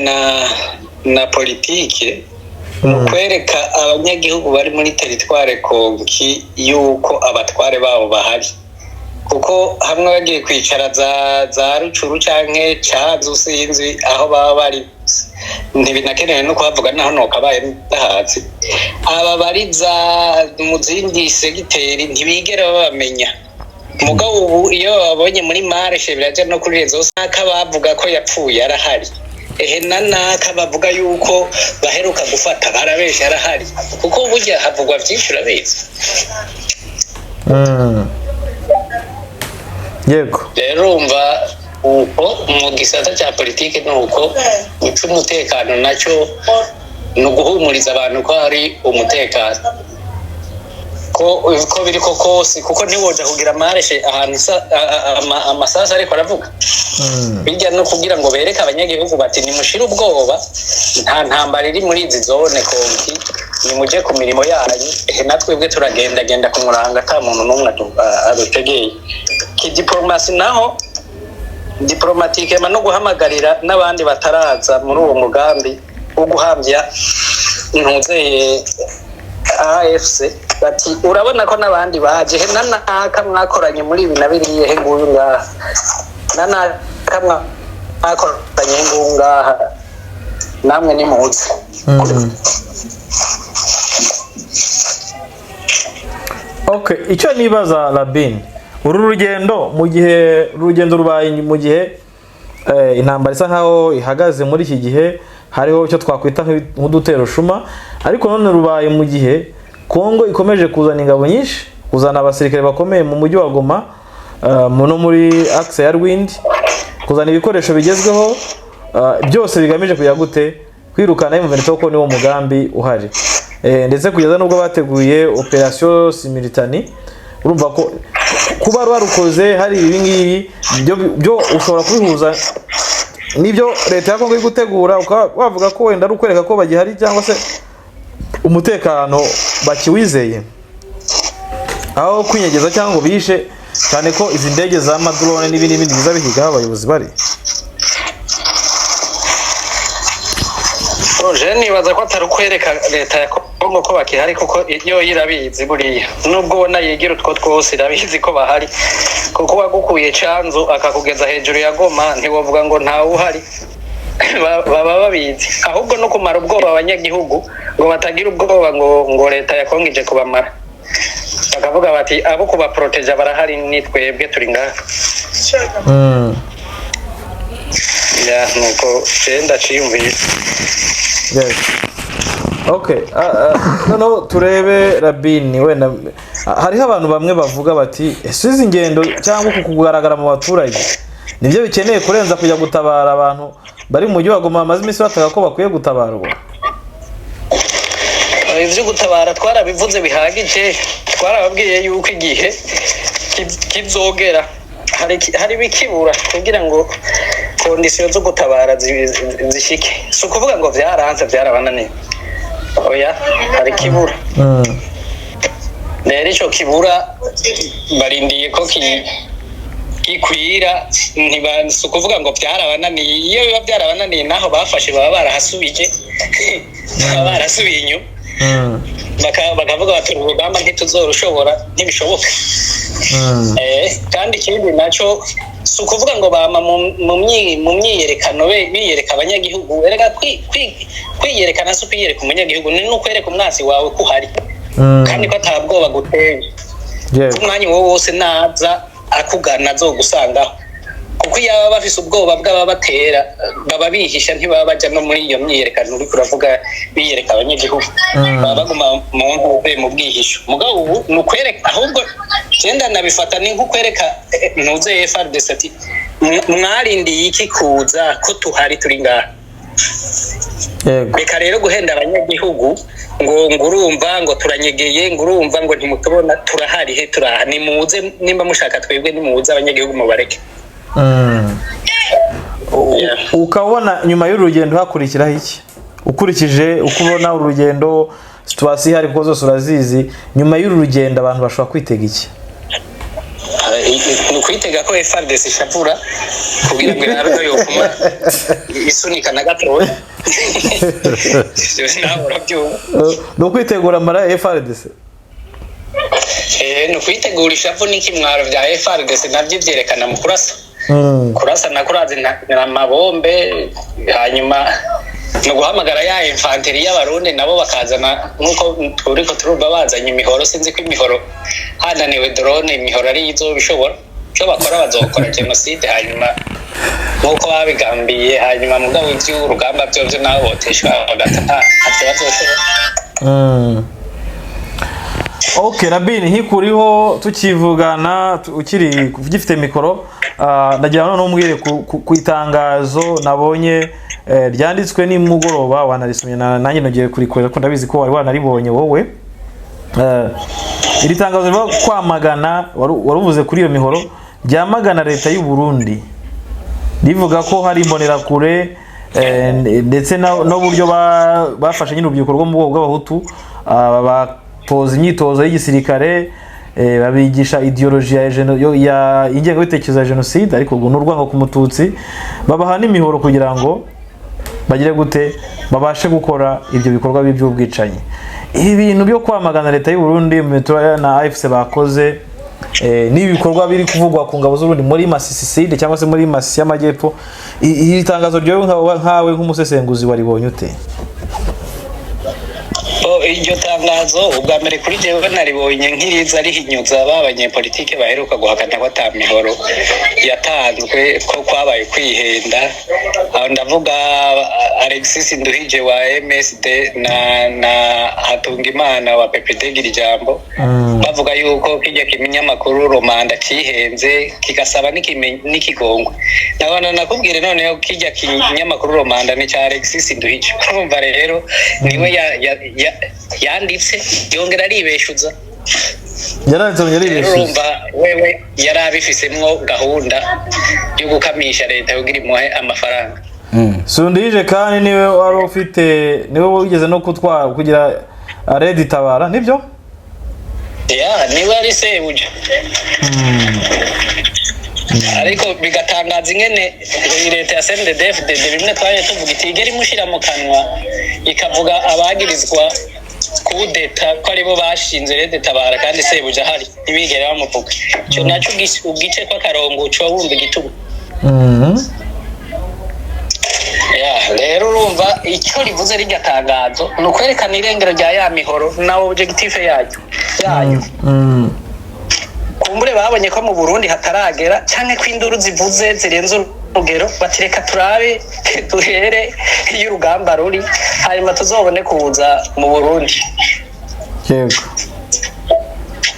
na politike, ni ukwereka abanyagihugu bari muri territoire conquis yuko abatware babo bahari, kuko hamwe bagiye kwicara za Rucuru canke Canzu, sinzi aho baba bari, ntibinakenewe no kuhavuga naho nokabaye ndahazi. Aba bari za mu zindi segiteri ntibigera babamenya. Mugabo ubu iyo babonye muri marche, biraja no kuri réseaux, naka bavuga ko yapfuye arahari, ehe na naka bavuga yuko baheruka gufata barabesha arahari, kuko burya havugwa byinshi, urabizi. Yego. Rero urumva uko mu gisata cya politiki ni uko guca umutekano nacyo ni uguhumuriza abantu ko hari umutekano, ko biri ko kose, kuko ntiwoja kugira marche ahantu amasasu ariko aravuga. Bijya no kugira ngo bereke abanyagihugu bati: "Nimushire ubwoba, nta ntambara iri muri izi zone conquis, nimuje ku mirimo yanyu, ehe natwebwe turagendagenda ku muranga ata muntu n'umwe adutegeye." Kidiplomasi naho, diplomatique no guhamagarira n'abandi bataraza muri uwo mugambi wo guhambya ntuzeye AFC, bati: "Urabona ko n'abandi baje, he na naka mwakoranye muri ibi na biriya, he nguyu ngaha, na naka mwakoranye, he nguyu ngaha, namwe nimuze." Okay, icyo nibaza, Rabin, uru rugendo, mu gihe urugendo rubaye mu gihe intambara isa nkaho ihagaze muri iki gihe, hariho icyo twakwita nk'udutero shuma, ariko none rubaye mu gihe Kongo ikomeje kuzana ingabo nyinshi, kuzana abasirikare bakomeye mu mujyi wa Goma, no muri axe ya Rwindi, kuzana ibikoresho bigezweho, byose bigamije kujya gute kwirukana M23, kuko niwo mugambi uhari. Ndetse kugeza n'ubwo bateguye opération simultanée. Urumva ko kuba barukoze hari ibi ngibi byo ushobora kubihuza n'ibyo leta ya Kongo iri gutegura, ukaba wavuga ko wenda ari ukwereka ko bagihari cyangwa se umutekano bakiwizeye, aho kwinyegeza cyangwa ngo bihishe, cyane ko izi ndege za ma drone n'ibindi n'ibindi biza bihiga aho abayobozi bari. Je nibaza ko atari ukwereka leta ya Kongo ko bakihari, kuko yo irabizi buriya, nubwo ubona yigira utwo twose, irabizi ko bahari, kuko uwagukuye Canzu akakugeza hejuru ya Goma ntiwovuga ngo ntawe uhari. Baba babizi. Ahubwo no kumara ubwoba abanyagihugu ngo batagira ubwoba ngo leta ya Kongo ije kubamara, bakavuga bati: "Abo kubaporoteja barahari, ni twebwe turi ngaha." Ya, nuko je ndaciyumviye. Yes. Okay. Noneho turebe, Rabini, wenda hariho abantu bamwe bavuga bati: "Ese izi ngendo cyangwa uku kugaragara mu baturage nibyo bikeneye kurenza kujya gutabara abantu bari mu mujyi wa Goma bamaze iminsi bataka ko bakwiye gutabarwa?" Ibyo gutabara twarabivuze bihagije, twarababwiye yuko igihe kizogera hari bikibura kugira ngo conditions zo gutabara zishike. Si ukuvuga ngo byaranze, byarabananiye, oya, hari kibura. Rero icyo kibura barindiye ko gikwira. Si ukuvuga ngo byarabananiye. Iyo biba byarabananiye, naho bafashe baba barahasubije, baba barasubiye inyuma, bakavuga bati: "Uru rugamba ntituzorushobora, ntibishoboka." Kandi ikindi nacyo, si ukuvuga ngo bama mu myiyerekano biyereka abanyagihugu. Erega kwiyerekana si ukwiyereka umunyagihugu, ni n'ukwereka umwansi wawe ko uhari kandi ko atabwoba guteye, ko umwanya uwo wose naza akugana azogusangaho, kuko iyo baba bafise ubwoba bw'ababatera baba bihisha, ntibaba baja no muri iyo myiyerekano uriko uravuga biyereka abanyagihugu, baba baguma mu ntuze, mu bwihisho. Mugabo ubu ni ukwereka, ahubwo genda nabifata ni nko kwereka ntuze FARDC ati Mwarindiye iki kuza ko tuhari turi ngaha? Yego. Reka rero guhenda abanyagihugu ngo ngurumva ngo turanyegeye, ngurumva ngo ntimutubona, turahari he, turaha, nimuze nimba mushaka twebwe, nimuze abanyagihugu mubareke. Ukabona nyuma y'uru rugendo hakurikiraho iki, ukurikije uko ubona uru rugendo, situation ihari, kuko zose urazizi, nyuma y'uru rugendo abantu bashobora kwitega iki? Ni ukwitega ko FARDC ishavura kugira ngo irabe ko yokuma isunika na gatoya. Ivyo nawe urabyumva. Ni ukwitegura amara ya FARDC. Ni ukwitegura ishavu n'ikimwaro bya FARDC, nabyo byerekana mu kurasa, kurasa na kurazi na mabombe, hanyuma ni uguhamagara ya infanterie y'Abarundi nabo bakazana, nk'uko turiko turumva bazanye imihoro. Sinzi ko imihoro hananiwe drone, imihoro ari izo bishobora icyo bakora, bazokora jenoside hanyuma nk'uko babigambiye. Hanyuma mugabo iby'urugamba byovyo nabo boteshwa bagata, ntavyo bazoshobora. Ok, Rabini, nkikuriho tukivugana, ukiri ugifite mikoro, ndagira noneho umbwire ku itangazo nabonye ryanditswe nimugoroba, wanarisomye, nanjye nongeye kurikorera ko ndabizi ko wari wanaribonye wowe. Iri tangazo rivuga kwamagana, waruvuze kuri iyo mihoro, ryamagana leta y'u Burundi, rivuga ko hari imbonerakure ndetse n'uburyo bafashe nyine urubyiruko rwo mu bwoko bw'Abahutu, batoza imyitozo y'igisirikare, babigisha ideology ya ingengabitekerezo ya jenoside, ariko ubwo ni urwango ku Mututsi, babaha n'imihoro kugira ngo bagire gute, babashe gukora ibyo bikorwa bibi by'ubwicanyi. Ibi bintu byo kwamagana leta y'u Burundi mu mitora na AFC bakoze, n'ibikorwa biri kuvugwa ku ngabo z'Uburundi muri Masisi Sud cyangwa se muri Masisi y'Amajyepfo, iri tangazo ryawe nkawe nk'umusesenguzi waribonye ute? Oh, iryo tangazo ubwa mbere kuri jewe naribonye nk'iriza rihinyuza ba banyepolitike baheruka guhakana ko ata mihoro yatanzwe, ko kwabaye kwihenda. Aho ndavuga Alexis Nduhije wa MSD na Hatungimana wa PPD Girijambo, bavuga yuko kijya kiminyamakuru Romanda cihenze kigasaba n'ikigongwe. Nabona nakubwire noneho, kijya kinyamakuru Romanda ni ca Alexis Nduhije. Urumva rero niwe yanditse yongera aribeshuza. Yaranditse Rero yaribeshuza. Urumva wewe yari abifisemwo gahunda yo gukamisha leta kugira imuhe amafaranga. Sundije kandi niwe wari ufite, niwe wigeze no kutwara kugira Red Tabara, nibyo? Ya, niwe ari sebuja, ariko bigatangaza ingene iyi leta ya CNDD-FDD, bimwe twaje tuvuga, itigera imushira mu kanwa ikavuga abagirizwa kudeta ko aribo bashinze Red Tabara, kandi sebuja ahari ntibigere bamuvuga. Ico naco ugice kw'akarongo uca wumva igituma. Ya, rero urumva icyo rivuze rirya tangazo ni ukwerekana irengero rya ya mihoro na objectif yayo. Kumbure babonye ko mu Burundi hataragera, canke ko induru zivuze zirenze urugero, bati reka turabe duhere iyo urugamba ruri, hanyuma tuzobone kuza mu Burundi.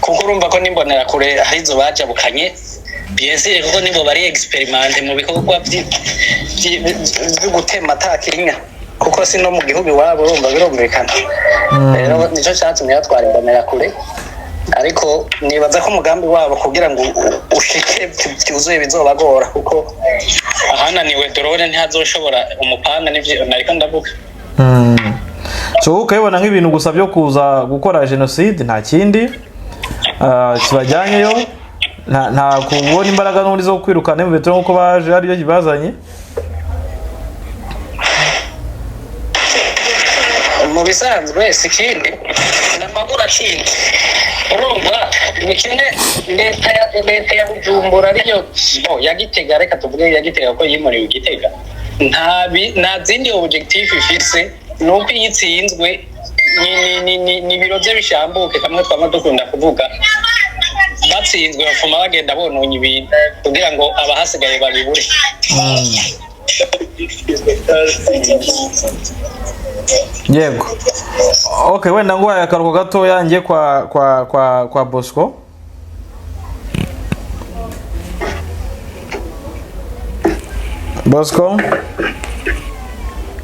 Kuko urumva ko n'imbonerakure arizo bajabukanye, bien sûr, kuko nibo bari expérimentés mu bikorwa vyo gutema atakirinya, kuko si no mu gihugu iwabo, urumva birumvikana. Rero nico catumye batwara imbonerakure, ariko nibaza ko umugambi wabo kugira ngo ushike byuzuye bizobagora, kuko ahananiwe drone ntihazoshobora umupanga, nivyo nariko ndavuga. So ukabibona nk'ibintu gusa byo kuza gukora jenoside, nta kindi kibajyanyeyo, nta kubona imbaraga n'ubundi zo kwirukana mu bitaro nk'uko baje aribyo kibazanye. Mu bisanzwe si ikindi, ni amabura akindi. Urumva ni kimwe, leta ya Bujumbura ariyo bo ya Gitega, reka tuvuge ya Gitega ko yimuriwe i Gitega, nta zindi objectif ifise, ni uko iyo itsinzwe ni ibiro bye bishambuke. Kamwe twama dukunda kuvuga, batsinzwe bapfuma bagenda bononye ibintu kugira ngo abahasigaye babibure. Yego, okay, wenda nguhaye akaruhuko gatoya njye kwa Bosco. Bosco.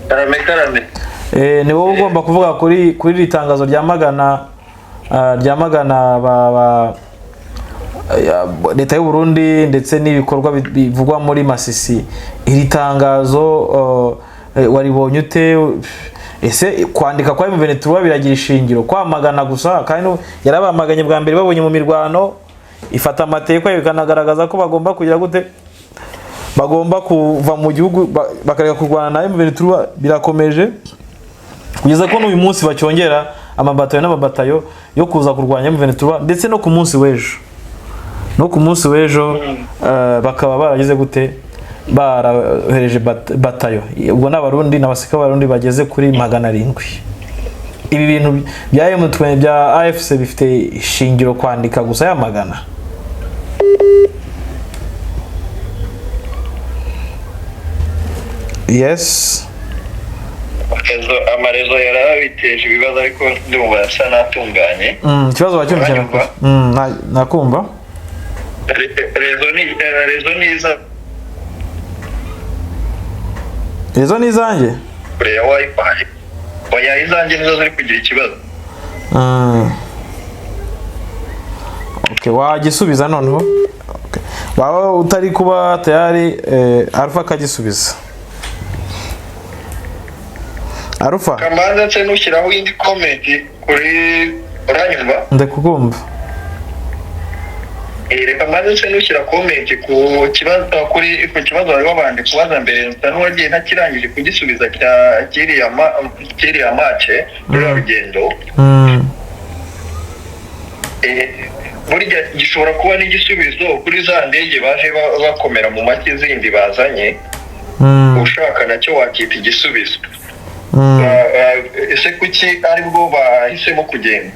Karame karame. Ni wowe ugomba kuvuga kuri iri tangazo ryamagana leta y'u Burundi ndetse n'ibikorwa bivugwa muri Masisi. Iri tangazo waribonye ute? Ese kwandika kwa M23 biragira ishingiro kwamagana gusa, kandi yarabamaganye bwa mbere babonye mu mirwano ifata amateka bikanagaragaza ko bagomba kugira gute, bagomba kuva mu gihugu bakareka kurwana na M23, birakomeje kugeza ko n'uyu munsi bacyongera amabatayo n'amabatayo yo kuza kurwanya M23, ndetse no ku munsi w'ejo bakaba baragize gute, barahereje batayo. Ubwo n'abarundi n'abasirikare b'abarundi bageze kuri 700. Ibi bintu bya M23 bya AFC bifite ishingiro kwandika gusa yamagana? Yes. Amarezo yarabiteje ibibazo ariko ndumva asa n'atunganye. Ikibazo wacyumvise? Nakumva. Rezo ni izanjye? Kure ya wifi. Oya, izanjye nizo ziri kugira ikibazo. Okay, wagisubiza noneho. Okay. Waba utari kuba tayari Alpha akagisubiza. Alpha. Kamanza nse nushyiraho indi comment kuri, uranyumva? Ndakukumva. Reka maze nse nushyira comment ku kibazo kuri ku kibazo bari babanje kubaza mbere, nsa n'uwagiye ntakirangije kugisubiza cya kiriya mace ruriya rugendo. Burya gishobora kuba n'igisubizo kuri za ndege baje bakomera mu make zindi bazanye. Ushaka nacyo wakita igisubizo. Ese kuki aribwo bahisemo kugenda?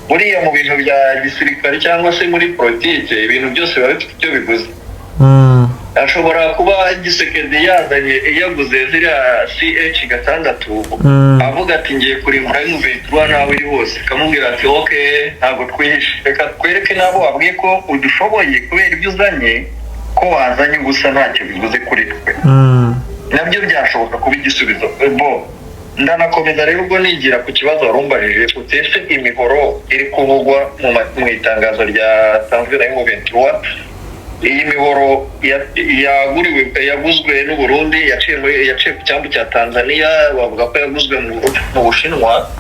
Buriya mu bintu bya gisirikare cyangwa se muri politike ibintu byose biba bifite icyo bivuze. Ashobora kuba Gisekedi yazanye yaguze ziriya CH6 avuga ati ngiye kurimbura M23 nawe iri hose, akamubwira ati okay ntabwo twihishe, reka twereke nabo wabwiye ko udushoboye kubera ibyo uzanye, ko wazanye gusa ntacyo bivuze kuri twe. Nabyo byashoboka kuba igisubizo. Bo ndanakomeza rero ubwo nigira ku kibazo warumbajije utese imihoro iri kuvugwa mu itangazo ryatanzwe na M23. Iyi mihoro yaguzwe n'u Burundi, yaciye ku cyambu cya Tanzania, bavuga ko yaguzwe mu Bushinwa.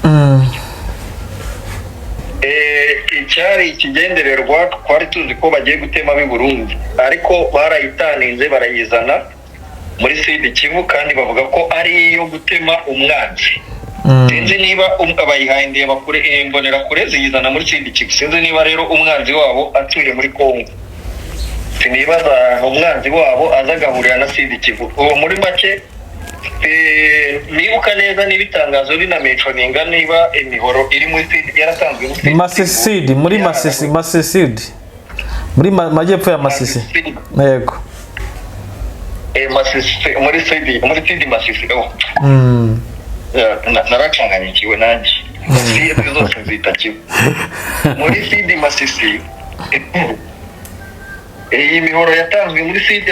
Icyari ikigendererwa twari tuzi ko bagiye gutema b'i Burundi, ariko barayitaninze barayizana muri Sud Kivu, kandi bavuga ko ari iyo gutema umwanzi. Sinzi niba abayihaye bakure imbonera kure ziyizana muri Sud Kivu, sinzi niba rero umwanzi wabo atuye muri Kongo, sinibaza umwanzi wabo azagahurira na Sud Kivu. Uwo muri make nibuka neza niba itangazo rinamentioninga niba imihoro iri muri Sud yaratanzwe muri Sud Masisi, muri Masisi, muri majyepfo ya Masisi. Yego. Masisi muri Sud Masisi. Naracanganyikiwe nanjye. Sud zose nzita kimwe. Muri Sud Masisi iyi mihoro yatanzwe muri Sud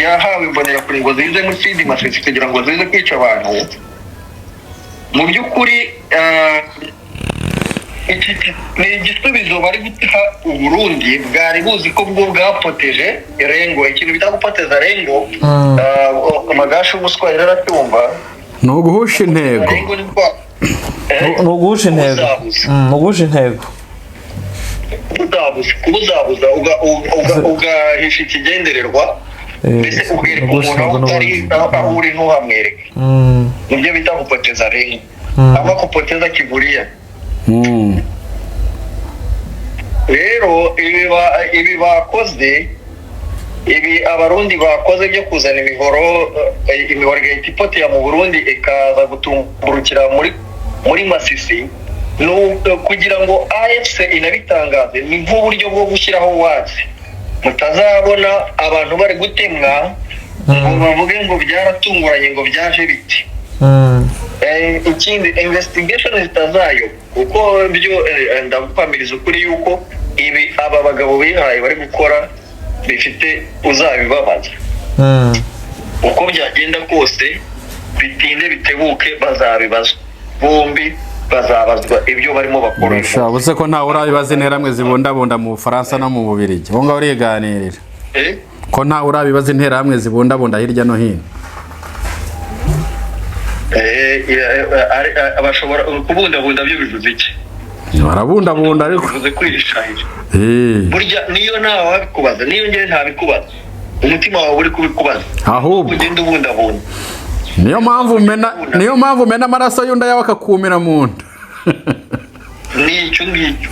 yahawe imbonerakure ngo zize muri Sud Masisi kugira ngo zize kwica abantu. Mu by'ukuri ni igisubizo bari guha u Burundi bwari buzi ko bwo bwapoteje rengo, ikintu bita gupoteza rengo. Amagasha umuswa rero aracyumva ni uguhusha intego, ni uguhusha intego, ni uguhusha intego, kubuzabuza ugahisha ikigendererwa, mbese ubwereka umuntu aho utari aho uri ntuhamwereke. Nibyo bita gupoteza rengo ama kupoteza kiburiya. Rero ibi bakoze, ibi abarundi bakoze byo kuzana imihoro igahita ipotera mu Burundi ikaza gutumburukira muri Masisi, kugira ngo AFC inabitangaze, ni nk'uburyo bwo gushyiraho wazi mutazabona abantu bari gutemwa ngo bavuge ngo byaratunguranye ngo byaje biti. Ikindi investigation zitazayo, kuko byo ndapamiriza ukuri yuko ibi aba bagabo bihaye bari gukora bifite uzabibabaza. Uko byagenda kose, bitinde bitebuke, bazabibazwa bombi, bazabazwa ibyo barimo bakora uyu Urasha munsi. Ubuze ko ntawe urabibaza interahamwe zibundabunda mu Bufaransa no mu Bubiligi, bo ngaho uriganirira. Eh? Ko ntawe urabibaza interahamwe zibundabunda hirya no hino. Bashobora kubundabunda, byo bivuze iki? Barabundabunda ariko. Bivuze kwihishahira. Burya niyo ntawe wabikubaza, niyo ngewe ntabikubaza, umutima wawe uri kubikubaza. Ahubwo ugenda ubundabunda. Niyo mpamvu umena amaraso y'undi, ayawe akakumira mu nda. Ni icyo ngicyo.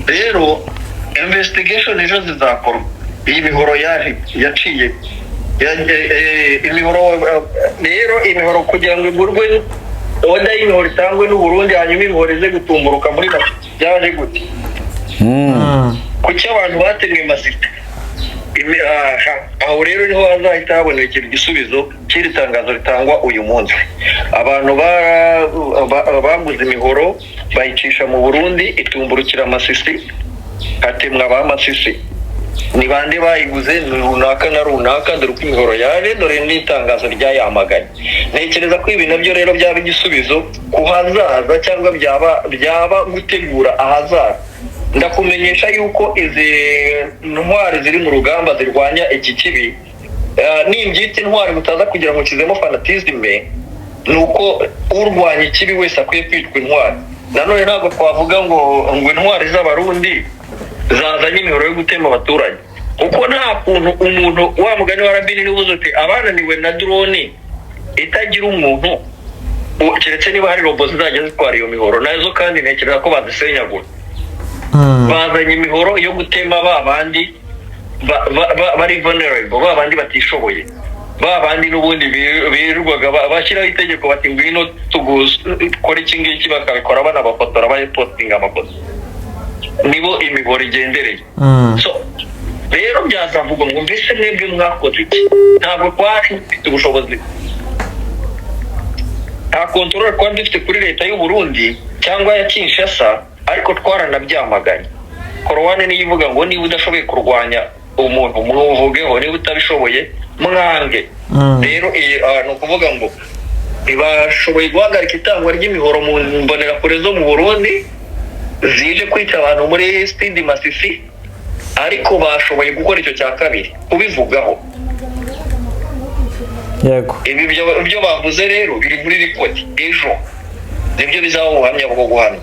Rero investigation ejo zizakorwa. Iyi mihoro yaje yaciye imihoro, rero imihoro kugira ngo igurwe, order y'imihoro itangwe n'u Burundi, hanyuma imihoro ize gutumburuka muri Masisi, byaje gute? Kuki abantu batemwe Masisi? Aha, aho rero niho hazahita habonekera igisubizo cy'iri tangazo ritangwa uyu munsi. Abantu baguze imihoro bayicisha mu Burundi, itumburukira Masisi, hatemwa ba Masisi. Ni bande bayiguze? Ni runaka na runaka. Dore uko imihoro yaje, dore n'itangazo ryayamaganye. Ntekereza ko ibi nabyo rero byaba igisubizo ku hazaza, cyangwa byaba gutegura ahazaza. Ndakumenyesha yuko izi ntwari ziri mu rugamba zirwanya iki kibi, nimbyita intwari mutaza kugira ngo nshyizemo fanatisme, ni uko urwanya ikibi wese akwiye kwitwa intwari. Nanone ntabwo twavuga ngo intwari z'Abarundi zazanye imihoro yo gutema abaturage, kuko nta kuntu umuntu wa mugani wa Rabini niba uzi uti abananiwe na drone itagira umuntu, keretse niba hari robot zizajya zitwara iyo mihoro nazo, kandi ntekereza ko bazisenyagura. Bazanye imihoro yo gutema ba bandi bari vulnerable, ba bandi batishoboye, ba bandi n'ubundi birirwaga bashyiraho itegeko bati ngwino tugukore iki ngiki, bakabikora banabafotora, bayipostinga amafoto. Nibo imihoro igendereye. So rero byazavugwa ngo mbese mwebwe mwakoze iki? Ntabwo twari dufite ubushobozi, nta control twari dufite kuri leta y'u Burundi cyangwa ya Kinshasa, ariko twaranabyamaganye. Korowani niyo ivuga ngo niba udashoboye kurwanya umuntu, muvugeho, niba utabishoboye mwange. Rero iyi ni ukuvuga ngo ntibashoboye guhagarika itangwa ry'imihoro mu mbonerakure zo mu Burundi zije kwica abantu muri Sud Masisi, ariko bashoboye gukora icyo cya kabiri, kubivugaho. Ibi byo bavuze rero biri muri record, ejo nibyo bizaba ubuhamya bwo guhamya.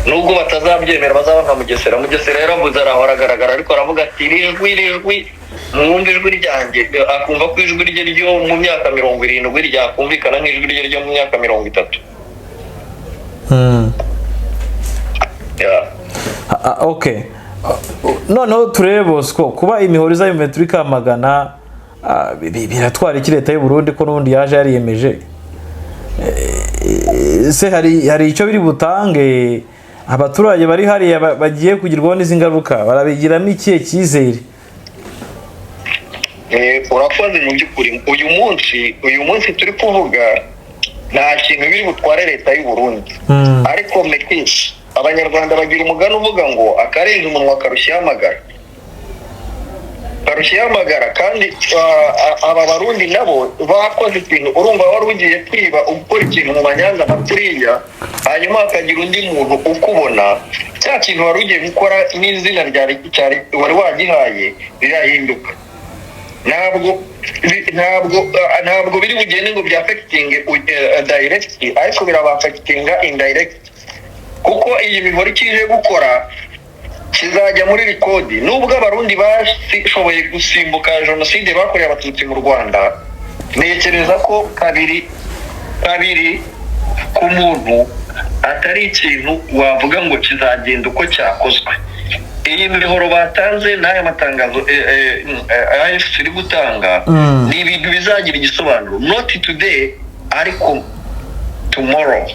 Nubwo batazabyemera, bazaba nka Mugesera. Mugesera yaravuze, araho aragaragara, ariko aravuga ati iri jwi, iri jwi, mwumve ijwi ryanjye, akumva ko ijwi rye ryo mu myaka 70 ryakumvikana nk'ijwi rye ryo mu myaka 30. Yeah. Okay, noneho turebe Bosco, kuba imihoro iza M23 ikamagana, biratwara iki leta y'u Burundi, ko n'ubundi yaje yariyemeje? Se hari icyo biri butange? Abaturage bari hariya bagiye kugirwaho n'izi ngaruka barabigiramo ikihe cyizere? Urakoze. Mu by'ukuri uyu munsi turi kuvuga, nta kintu biri butware leta y'u Burundi. Ariko mekisi Abanyarwanda bagira umugani uvuga ngo akarenze umunwa karushya amagara, karushya amagara. Kandi aba Barundi nabo bakoze ikintu. Urumva wari ugiye kwiba, ukora ikintu mu manyanga nka kuriya, hanyuma hakagira undi muntu ukubona, cya kintu wari ugiye gukora n'izina ryari cyari wari wagihaye rirahinduka. Ntabwo biri bugende ngo byaffectinge direct, ariko birabaffectinga indirect, kuko iyi mihoro icyo ije gukora kizajya muri record. Nubwo Abarundi bashoboye gusimbuka jenoside bakorewe Abatutsi mu Rwanda, ntekereza ko kabiri kabiri ku muntu atari ikintu wavuga ngo kizagenda uko cyakozwe. Iyi mihoro batanze n'aya matangazo AFC iri gutanga ni ibintu bizagira igisobanuro, not today ariko tomorrow.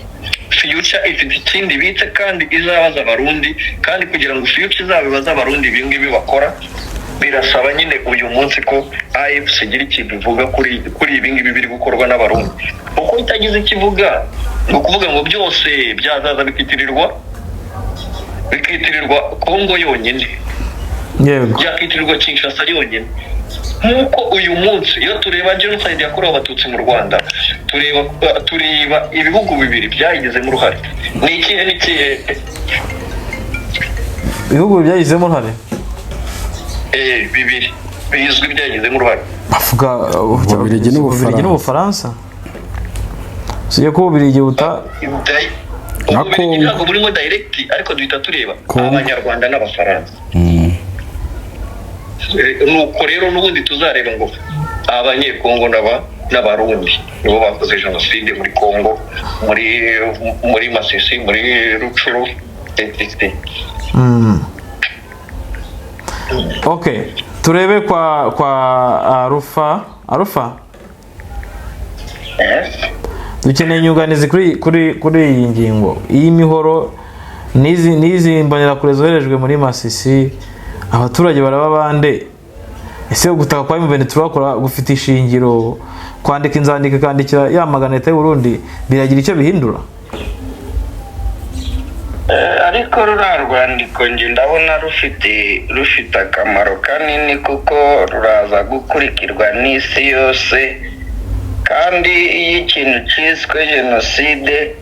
Future ifite ikindi ibitse kandi izabaza Abarundi. Kandi kugira ngo future izabibaze Abarundi ibi ngibi bakora, birasaba nyine uyu munsi ko AFC igira ikintu ivuga kuri ibi ngibi biri gukorwa n'Abarundi, kuko itagize icyo ivuga, ni ukuvuga ngo byose byazaza bikitirirwa Kongo yonyine, byakitirirwa Kinshasa yonyine. Nk'uko uyu munsi iyo tureba genocide yakorewe Abatutsi mu Rwanda, tureba ibihugu bibiri byayigizemo uruhare. Ni ikihe n'ikihe? Ibihugu byagizemo uruhare? Bibiri bizwi byagizemo uruhare. Bavuga Ububiligi n'Ubufaransa. Ububiligi n'Ubufaransa. Sijya ko Ububiligi buta Na Ububiligi Congo. ntabwo burimo direct, ariko duhita tureba Congo. Abanyarwanda n'Abafaransa. Nuko rero n'ubundi tuzareba ngo Abanyekongo n'Abarundi nibo bakoze jenoside muri Kongo, muri Masisi, muri Rucuru, etc. Okay, turebe kwa Arufa. Dukeneye inyunganizi kuri iyi ngingo, iyi mihoro n'izi mbonerakure zoherejwe muri Masisi. Abaturage baraba bande? Ese gutaka kwa M23 turakora gufite ishingiro? Kwandika inzandiko ikandikira yamagana leta y'u Burundi biragira icyo bihindura? Ariko ruriya rwandiko njye ndabona rufite akamaro kanini, kuko ruraza gukurikirwa n'isi yose. Kandi iyo ikintu cyiswe jenoside,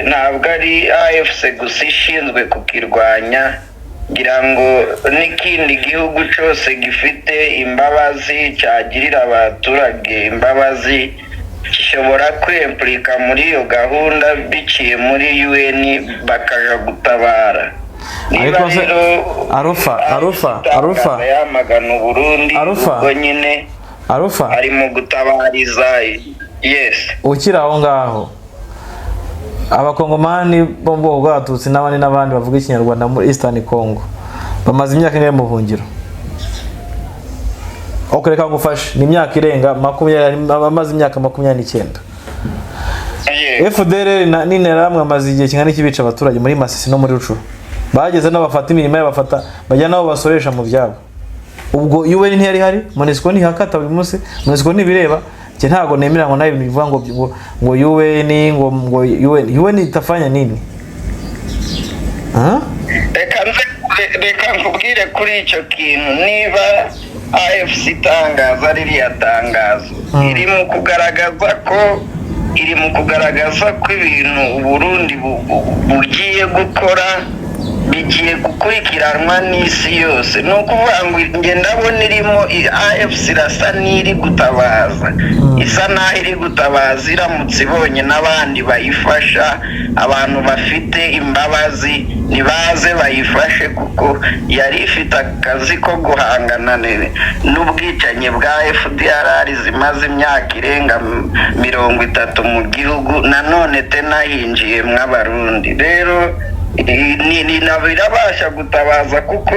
ntabwo ari AFC gusa ishinzwe kukirwanya. Ngira ngo n'ikindi gihugu cyose gifite imbabazi, cyagirira abaturage imbabazi, gishobora kwempurika muri iyo gahunda biciye muri UN, bakaja gutabara. Niba Ariko se- rero Arufa, Arufa, Arufa. itangaza yamagana Uburundi, Arufa. ubwo nyine Arufa, ari mu gutabariza, yes. Ukiri aho ngaho, Abakongomani bo mu bwoko bw'Abatutsi n'abandi n'abandi bavuga Ikinyarwanda muri Eastern Congo bamaze imyaka ingahe mu buhungiro? Ok, reka ngufashe, ni imyaka irenga 20, bamaze imyaka 29. FDLR n'Interahamwe bamaze igihe kingana iki bica abaturage muri Masisi no muri Rucuru? Bageze n'aho bafata imirima yabo, bafata bajya n'aho basoresha mu byabo. Ubwo UN ntiyari ihari? MONUSCO ntihakata buri munsi? MONUSCO ntibireba? Njye ntabwo nemera ngo nawe ibintu bivuga ngo UN, ngo UN, UN itafanya nini? Ah? Reka nkubwire kuri icyo kintu. Niba AFC itangaza ririya tangazo, iri mu kugaragaza ko ibintu Uburundi bugiye gukora bigiye gukurikiranwa n'isi yose. Ni ukuvuga ngo njye ndabona irimo AFC irasa n'iri gutabaza, isa n'aho iri gutabaza. Iramutse ibonye n'abandi bayifasha, abantu bafite imbabazi ntibaze bayifashe, kuko yari ifite akazi ko guhangana n'ubwicanyi bwa FDLR zimaze imyaka irenga 30 mu gihugu. Nanone tena hinjiyemwo Abarundi. Rero birabasha gutabaza, kuko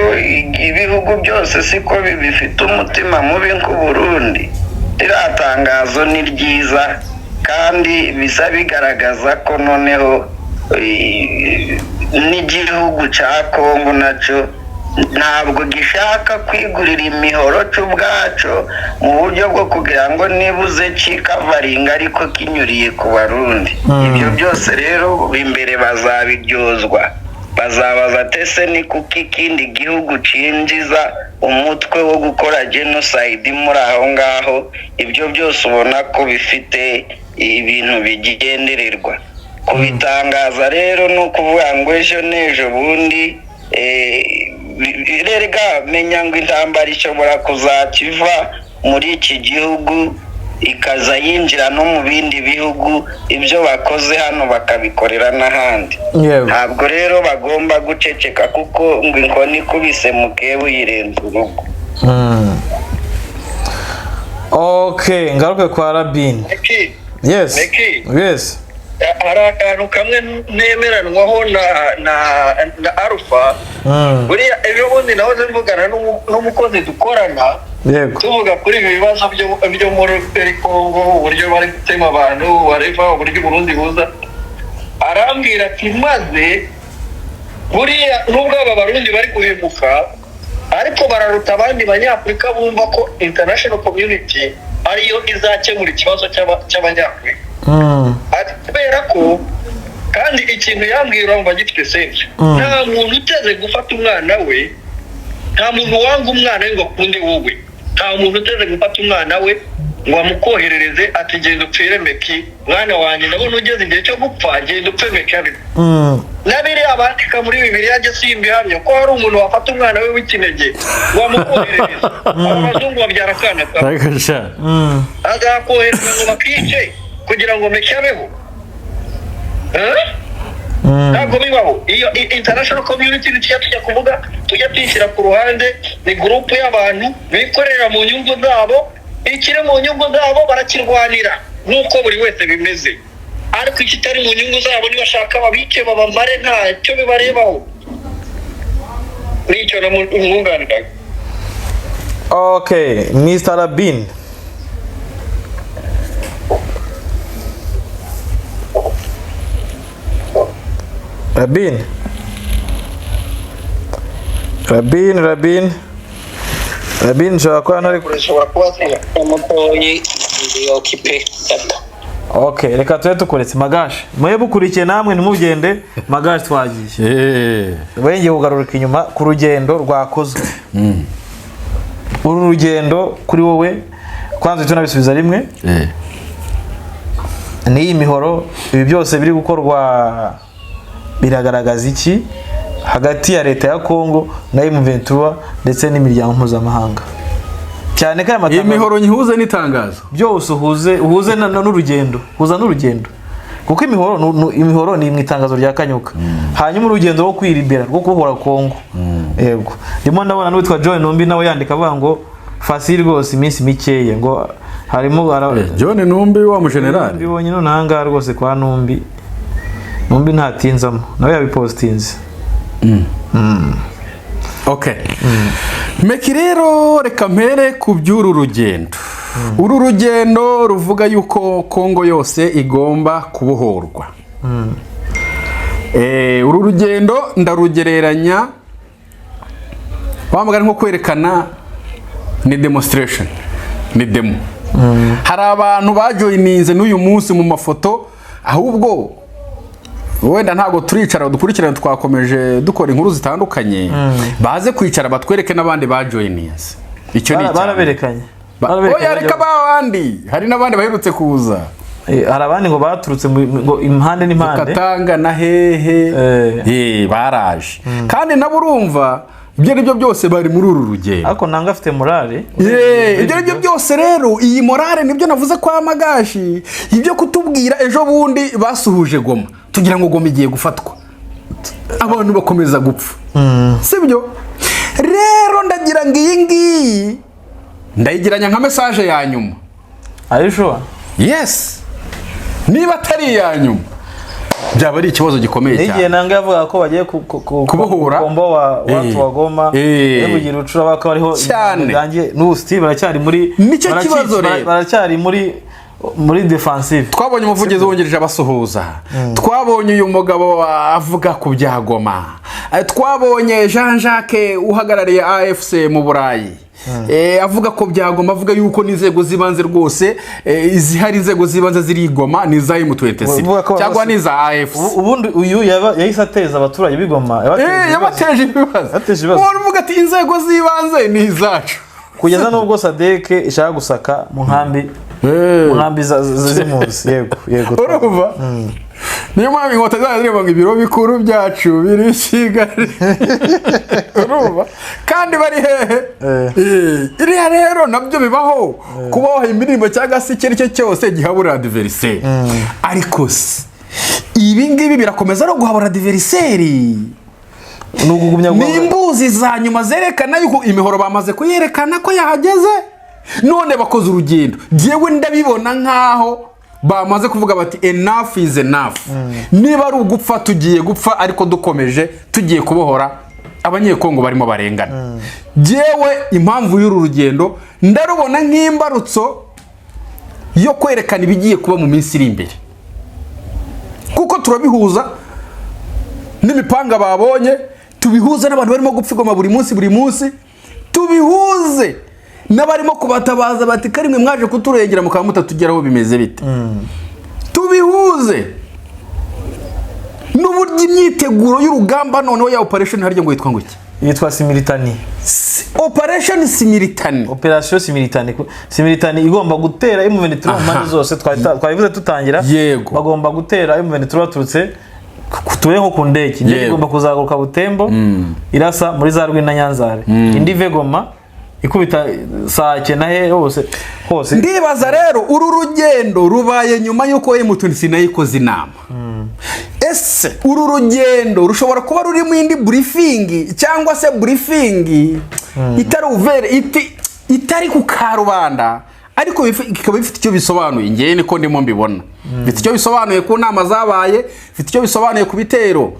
ibihugu byose siko bifite umutima mubi nk'Uburundi. Ririya tangazo ni ryiza, kandi bisa bigaragaza ko noneho n'igihugu cya Kongo nacyo ntabwo gishaka kwigurira imihoro cyo ubwaco, mu buryo bwo kugira ngo nibuze cikavaringa, ariko kinyuriye ku Barundi. Ibyo byose rero imbere bazabiryozwa, bazabaza tese ni kuko ikindi gihugu cinjiza umutwe wo gukora genocide muri aho ngaho. Ibyo byose ubona ko bifite ibintu bigendererwa. Kubitangaza rero ni ukuvuga ngo ejo n'ejo bundi, rega menya ngo intambara ishobora kuzakiva muri iki gihugu ikaza yinjira no mu bindi bihugu, ibyo bakoze hano bakabikorera n'ahandi. Ntabwo rero bagomba guceceka, kuko ngo inkoni ikubise mukeba uyirenza urugo. Okay, ngaruke kwa Rabin. Meki, Yes. Meki. Yes. Hari akantu kamwe ntemeranwaho na Alpha. Buriya ejo bundi nahoze mvugana n'umukozi dukorana, tuvuga kuri ibi bibazo byo muri Kongo, uburyo bari gutema abantu bareva, uburyo Burundi buza. Arambwira ati: "Maze buriya nubwo aba Barundi bari guhemuka, ariko bararuta abandi Banyafurika bumva ko international community ariyo izakemura ikibazo cy'Abanyafurika." Ati kubera ko kandi ikintu yambwiye urumva gifite sense. Nta muntu uteze gufata umwana we, nta muntu wanga umwana we ngo akunde wowe. Nta muntu uteze gufata umwana we ngo amukoherereze ati genda upfire Meki, mwana wanjye ndabona ugeze igihe cyo gupfa, genda upfe Meki abe. Na biriya bandika muri Bibiliya njye simbihamya ko hari umuntu wafata umwana we w'ikinege ngo amukoherereze. Abo bazungu babyara akana kamwe, Ariko sha, azakohereza ngo bakice kugira ngo Meki abeho? Eh? Ntabwo bibaho. Iyo international community tujya kuvuga, tujya tuyishyira ku ruhande, ni groupe y'abantu bikorera mu nyungu zabo. Ikiri mu nyungu zabo barakirwanira nk'uko buri wese bimeze, ariko ikitari mu nyungu zabo nibashaka babice babamare, ntacyo bibarebaho. Nicyo namwunganiraga. Okay, Mr. Rabin. Rabin. Rabin, Rabin. Rabin nshobora kuba ntari. Ushobora kuba Umutoyi ndi occupé gato. Okay, reka tube tukuretse Magashi. Mwe bukurikiye namwe ntimugende, Magashi twagiye. Wengeye kugaruka inyuma ku rugendo rwakozwe. Uru rugendo kuri wowe kwanza tunabisubiza rimwe. N'iyi mihoro, ibi byose biri gukorwa biragaragaza iki hagati ya leta ya Kongo na M23 ndetse n'imiryango mpuzamahanga? Cyane ko aya Iyi matangazo mihoro nyihuze n'itangazo byose uhuze n'urugendo, huza n'urugendo, kuko imihoro imihoro ni mu itangazo rya Kanyuka, hanyuma urugendo rwo kwiribera rwo kubohora Kongo. Yego, ndimo ndabona n'uwitwa John Numbi nawe yandika avuga ngo facile rwose iminsi mikeya, ngo harimo John Numbi wa mu general mbibonye none aha ngaha rwose kwa Numbi. Numbi ntatinzamo nawe yabipostinze. Okay. Meki rero reka mpere ku by'uru rugendo. Uru rugendo ruvuga yuko Kongo yose igomba kubohorwa. Uru rugendo ndarugereranya wamagana nko kwerekana, ni demonstration, ni demo. Hari abantu bajoininze n'uyu munsi mu mafoto, ahubwo wenda ntabwo turicara dukurikirana, twakomeje dukora inkuru zitandukanye, baze kwicara batwereke n'abandi bajoininze. Icyo ni baraberekanye. Oya reka babandi, hari n'abandi baherutse kuza. Hari abandi ngo baturutse ngo impande n'impande, Katanga na hehe, baraje. Kandi nabo urumva ibyo aribyo byose bari muri uru rugendo. Ariko nanga afite morale. Ibyo aribyo byose rero, iyi morale nibyo navuze kwa Magashi, ibyo kutubwira ejo bundi basuhuje Goma tugira ngo Goma igiye gufatwa, abantu bakomeza gupfa. Sibyo rero ndagira ngo iyi ngiyi ndayigiranya nka message ya nyuma. Are you sure? Yes. Niba atari iya nyuma byaba ari ikibazo gikomeye cyane. N'igihe nanga yavuga ko bagiye kubohora kombo wa watu wa Goma, bugira ucura bako ariho cyane. N'ubu Steve baracyari muri nicyo kibazo rero, baracyari muri defensive. Twabonye umuvugizi wungirije abasuhuza, twabonye uyu mugabo avuga ku bya Goma, twabonye Jean Jacques uhagarariye AFC mu Burayi avuga ko byagoma, avuga yuko n'inzego z'ibanze rwose izihari, inzego z'ibanze ziri Goma ni za M23 cyangwa ni za AFC. Ubundi uyu yahise ateza abaturage b'Igoma, yabateje ibibazo. Uvuga ati inzego z'ibanze ni izacu, kugeza n'ubwo SADC ishaka gusaka mu nkambi z'impunzi. Yego yego, urumva niyo mpamvu inkotanyi zayo zireba ngo ibiro bikuru byacu biri Kigali. Urumva kandi bari hehe? Iriya rero nabyo bibaho, kuba waha indirimbo cyangwa se icyo ari cyo cyose gihabura adversaire. Ariko se ibi ngibi birakomeza no guhabura adversaire? Ni imbuzi za nyuma zerekana yuko imihoro bamaze kuyerekana ko yahageze, none bakoze urugendo. Jewe ndabibona nkaho bamaze kuvuga bati enough is enough. Niba ari ugupfa tugiye gupfa, ariko dukomeje tugiye kubohora abanyekongo barimo barengana. Jewe impamvu y'uru rugendo ndarubona nk'imbarutso yo kwerekana ibigiye kuba mu minsi iri imbere, kuko turabihuza n'imipanga babonye, tubihuze n'abantu barimo gupfa Igoma buri munsi buri munsi, tubihuze n'abarimo kubatabaza bati karimwe mwaje kuturengera mukaba mutatugeraho bimeze bite, tubihuze n'uburyo imyiteguro y'urugamba noneho ya operation harya ngo yitwa ngo iki? Yitwa Similitani. Operation Similitani. Operation Similitani. Similitani igomba gutera M23 mu mpande zose, twabivuze tutangira. Yego. Bagomba gutera M23 baturutse tuye nko ku ndege. Indege igomba kuzaguruka Butembo, irasa muri za Rwina Nyanzare. Indi ive Goma ikubita Sake na he hose hose. Ndibaza rero uru rugendo rubaye nyuma y'uko M23 nayo ikoze inama. Ese uru rugendo rushobora kuba rurimo indi briefing, cyangwa se briefing itari uvere, itari ku karubanda, ariko bikaba bifite icyo bisobanuye? Ngewe niko ndimo mbibona. Bifite icyo bisobanuye ku nama zabaye, bifite icyo bisobanuye ku bitero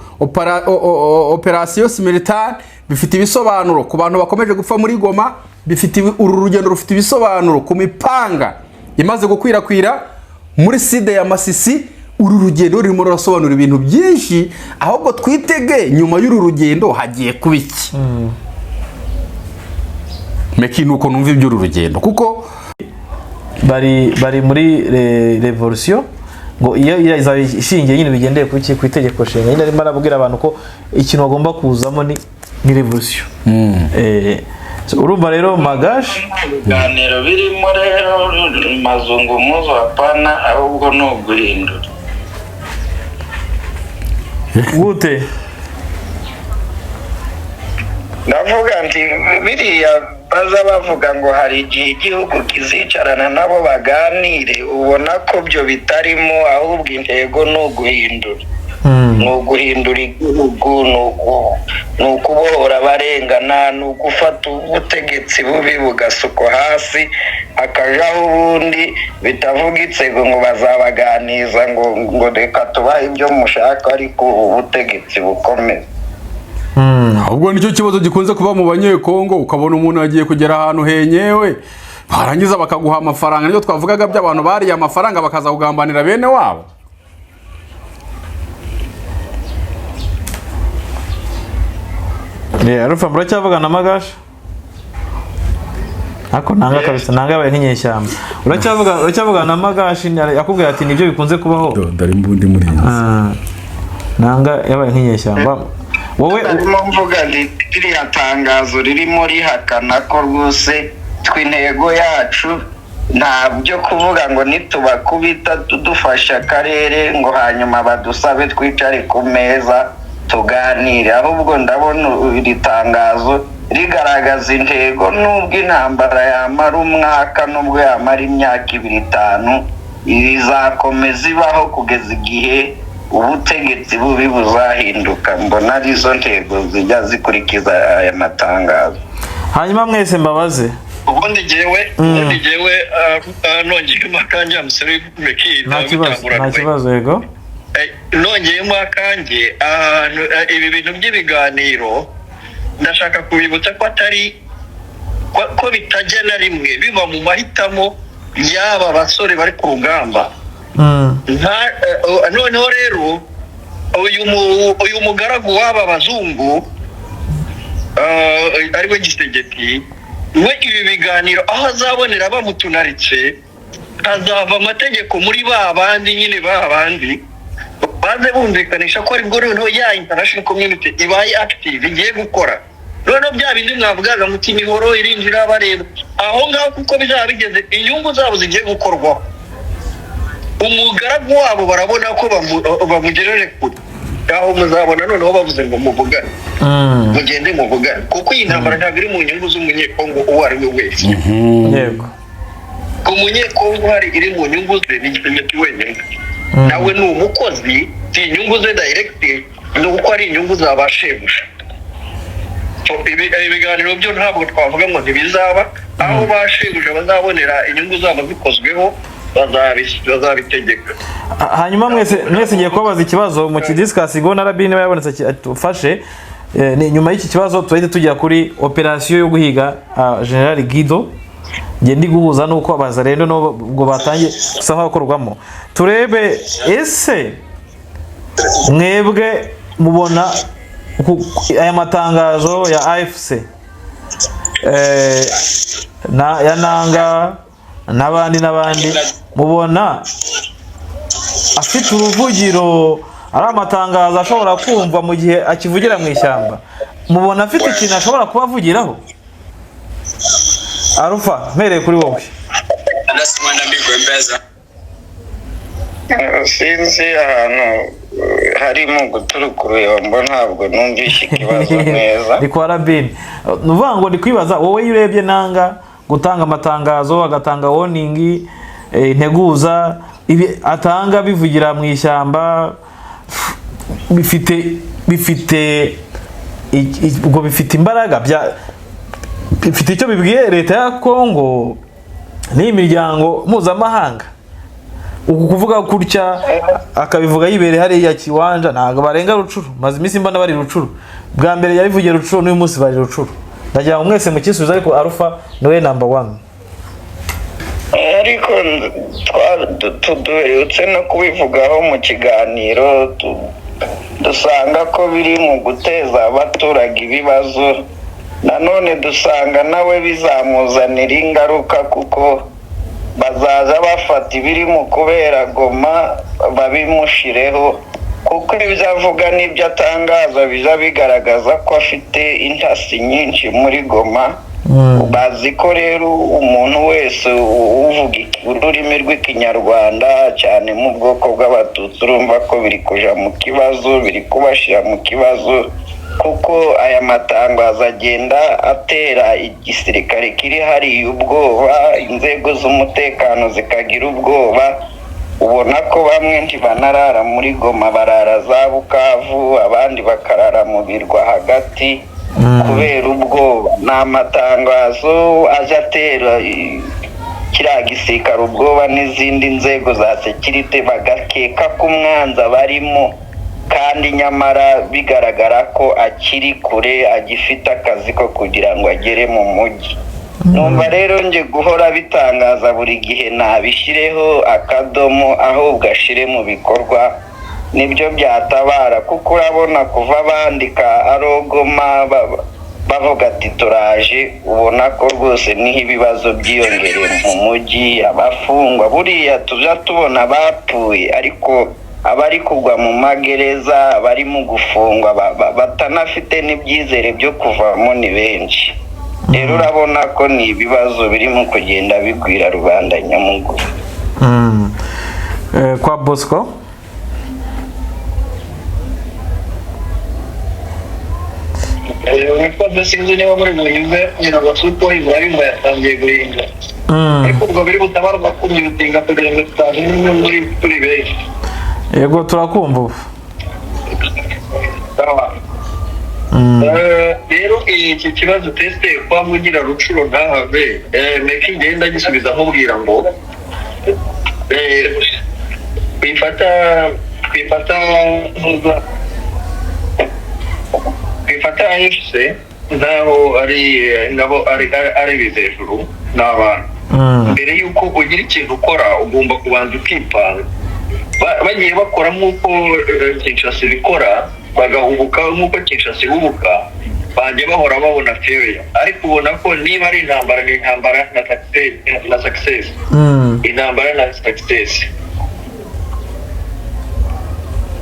Operation Similitani, bifite ibisobanuro ku bantu bakomeje gupfa muri Goma, bifite uru rugendo rufite ibisobanuro ku mipanga imaze gukwirakwira muri side ya Masisi. Uru rugendo rurimo rurasobanura ibintu byinshi, ahubwo twitege nyuma y'uru rugendo hagiye kuba iki. Meki, nuko numva iby'uru rugendo kuko Bari muri revolution, ngo iyo izaba ishingiye nyine bigendeye ku iki, ku itegeko nshinga nyine. Arimo arabwira abantu ko ikintu bagomba kuzamo ni revolution. So urumva rero Magashi, Ibiganiro birimo rero mazungumuzo hapana, ahubwo ni uguhindura. Gute? Ndavuga nti biriya baza bavuga ngo hari igihe igihugu kizicarana nabo baganire, ubona ko byo bitarimo, ahubwo intego ni uguhindura, ni uguhindura igihugu, ni ukubohora abarengana, ni ugufata ubutegetsi bubi bugasukwa hasi hakajaho ubundi. Bitavugitse ngo bazabaganiza ngo reka tubahe ibyo mushaka, ariko ubutegetsi bukomeze. Ahubwo nicyo kibazo gikunze kuba mu Banyekongo, ukabona umuntu agiye kugera ahantu henyewe, barangiza bakaguha amafaranga. Nibyo twavugaga by'abantu bariye amafaranga bakaza kugambanira bene wabo. Rufa, muracyavugana na Magashi? Ariko nanga kabisa, nanga yabaye nk'inyeshyamba. Uracyavugana na Magashi, akubwira ati nibyo bikunze kubaho. Dore mbundi murinzi. Nanga yabaye nk'inyeshyamba. Wowe Ndimo mvuga nti ririya tangazo ririmo rihakana ko rwose twe intego yacu nta byo kuvuga ngo nitubakubita dufashe akarere ngo hanyuma badusabe twicare ku meza tuganire, ahubwo ndabona iri tangazo rigaragaza intego, nubwo intambara yamara umwaka, nubwo yamara imyaka ibiri, itanu, izakomeza ibaho kugeza igihe ubutegetsi bubi buzahinduka. Mbona arizo ntego zijya zikurikiza aya matangazo. Hanyuma mwese mbabaze. Ubundi jyewe nongeyemo akanjye, amusore Meki. Nta kibazo, nta kibazo, yego. Nongeyemo akanjye ahantu, ibi bintu by'ibiganiro ndashaka kubibutsa ko atari ko bitajya na rimwe biba mu mahitamo y'aba basore bari ku rugamba. Noneho rero uyu mugaragu w'aba bazungu, ariwe Gisegeti we, ibi biganiro aho azabonera bamutunaritse, hazava amategeko muri ba bandi nyine, ba bandi baze bumvikanisha ko aribwo noneho ya international community ibaye active, igiye gukora. Noneho bya bindi mwavugaga muti imihoro irinjira bareba aho ngaho, kuko bizaba bigeze inyungu zabo zigiye gukorwaho, umugaragu wabo barabona ko bamugejeje kure, aho muzabona noneho bavuze ngo muvugane, mugende muvugane, kuko iyi ntambara ntabwo iri mu nyungu z'Umunyekongo uwo ari we wese. Ku Munyekongo hari iri mu nyungu ze ni Gisegeti wenyine, nawe ni umukozi, si inyungu ze direct, ni uko ari inyungu za ba shebuja. So, ibiganiro byo ntabwo twavuga ngo ntibizaba, aho ba shebuja bazabonera inyungu zabo zikozweho bazabitegeka. Hanyuma mwese ngiye kubabaza ikibazo mu kidiscuss go na Rabini niba yabonetse atufashe. Ni nyuma y'iki kibazo tuhite tujya kuri operation yo guhiga General Guido. Ngiye ndi guhuza nuko abazarendo nubwo batangiye gusa nk'abakorwamo, turebe ese mwebwe mubona aya matangazo ya AFC, na ya Nanga n'abandi n'abandi, mubona afite uruvugiro, ari amatangazo ashobora kumva mu gihe akivugira mu ishyamba? Mubona afite ikintu ashobora kuba avugiraho? Arufa, mpereye kuri wowe. Sinzi ahantu harimo guturuka uruyombo, ntabwo numvishe ikibazo neza. Ni kwa Rabini. Ni ukuvuga ngo ndi kwibaza wowe, iyo urebye Nanga gutanga amatangazo, agatanga warning, integuza, ibi atanga bivugira mu ishyamba, bifite ubwo bifite imbaraga, bifite icyo bibwiye leta ya Kongo n'iyi miryango mpuzamahanga? Uku kuvuga gutya akabivuga yibereye hariya Kiwanja, ntabwo barenga Rucuru. Maze iminsi mbona bari Rucuru. Bwa mbere yabivugiye Rucuru, n'uyu munsi bari Rucuru. Ndagira ngo mwese mukisubize, ariko Arufa niwe number one. Ariko duherutse no kubivugaho mu kiganiro, dusanga ko biri mu guteza abaturage ibibazo. Nanone dusanga nawe bizamuzanira ingaruka, kuko bazaza bafata ibiri mu kubera Goma babimushireho, kuko ibyo avuga n'ibyo atangaza biza bigaragaza ko afite intasi nyinshi muri Goma. Bazi ko rero umuntu wese uvuga ururimi rw'Ikinyarwanda, cyane mu bwoko bw'Abatutsi, urumva ko biri kuja mu kibazo, biri kubashyira mu kibazo, kuko aya matangazo agenda atera igisirikare kiri hariya ubwoba, inzego z'umutekano zikagira ubwoba. Ubona ko bamwe ntibanarara muri Goma, barara za Bukavu, abandi bakarara mu birwa hagati kubera ubwoba. Ni amatangazo aje atera kiriya gisirikare ubwoba n'izindi nzego za sécurité, bagakeka ko umwanzi barimo, kandi nyamara bigaragara ko akiri kure, agifite akazi ko kugira ngo agere mu mujyi. Numva rero nje guhora bitangaza buri gihe, nabishyireho akadomo, ahubwo ashire mu bikorwa, nibyo byatabara. Kuko urabona kuva bandika arogoma, bavuga ati turaje, ubona ko rwose niho ibibazo byiyongereye mu mujyi. Abafungwa buriya tuja tubona bapfuye, ariko abari kugwa mu magereza, abari mu gufungwa batanafite n'ibyizere byo kuvamo ni benshi. Rero urabona ko ni ibibazo birimo kugenda bigwira rubanda nyamugufi. Kwa Bosco. Niko sinzi niba muri bunyuze ngira ngo suko Ibrahim yatangiye guhinga, ariko ubwo biri butabarwa kumyutinga kugira ngo tutaje muri turi benshi. Yego, turakumva ubu. Sawa. Rero iki kibazo teste kwa mugira Rucuro ntahave, meki ngenda gisubiza nkubwira ngo twifata ntuza twifata AFC nkaho ari nabo ari bizejuru ni abantu. Mbere y'uko ugira ikintu ukora ugomba kubanza ukipanga. Bagiye bakora nk'uko Kinshasa ibikora, bagahubuka nk'uko Kinshasa ihubuka, bajya bahora babona failure. Ariko ubona ko niba ari intambara, ni intambara na success, intambara na success.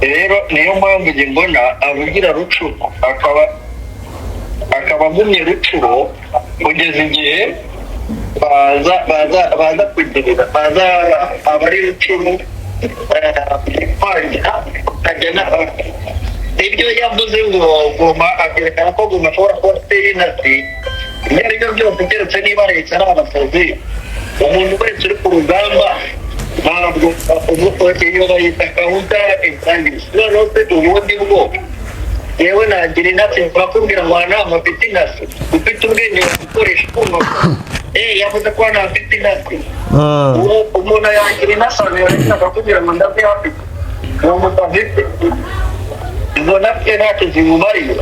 Rero niyo mpamvu njye mbona avugira Rucuro akaba agumye Rucuro kugeza igihe baza kugirira baza abari Rucuro kagena ibyo yavuze ngo Goma, akerekana ko Goma ashobora kuba afite intasi. Ibyo ari byo byose, keretse niba leta ari abasazi, umuntu wese uri ku rugamba ntabwo iyo bayita counter intelligence. Noneho se ubundi bwo yewe nagira intasi, bakubwira ngo aha ntabwo mfite intasi, ufite ubwenge gukoresha kumva yavuze ko hano hafite intasi. Umuntu yagira intasi akakubwira ngo ndazihafite, uwo mutafite izo ntasi ntacyo zimumariye.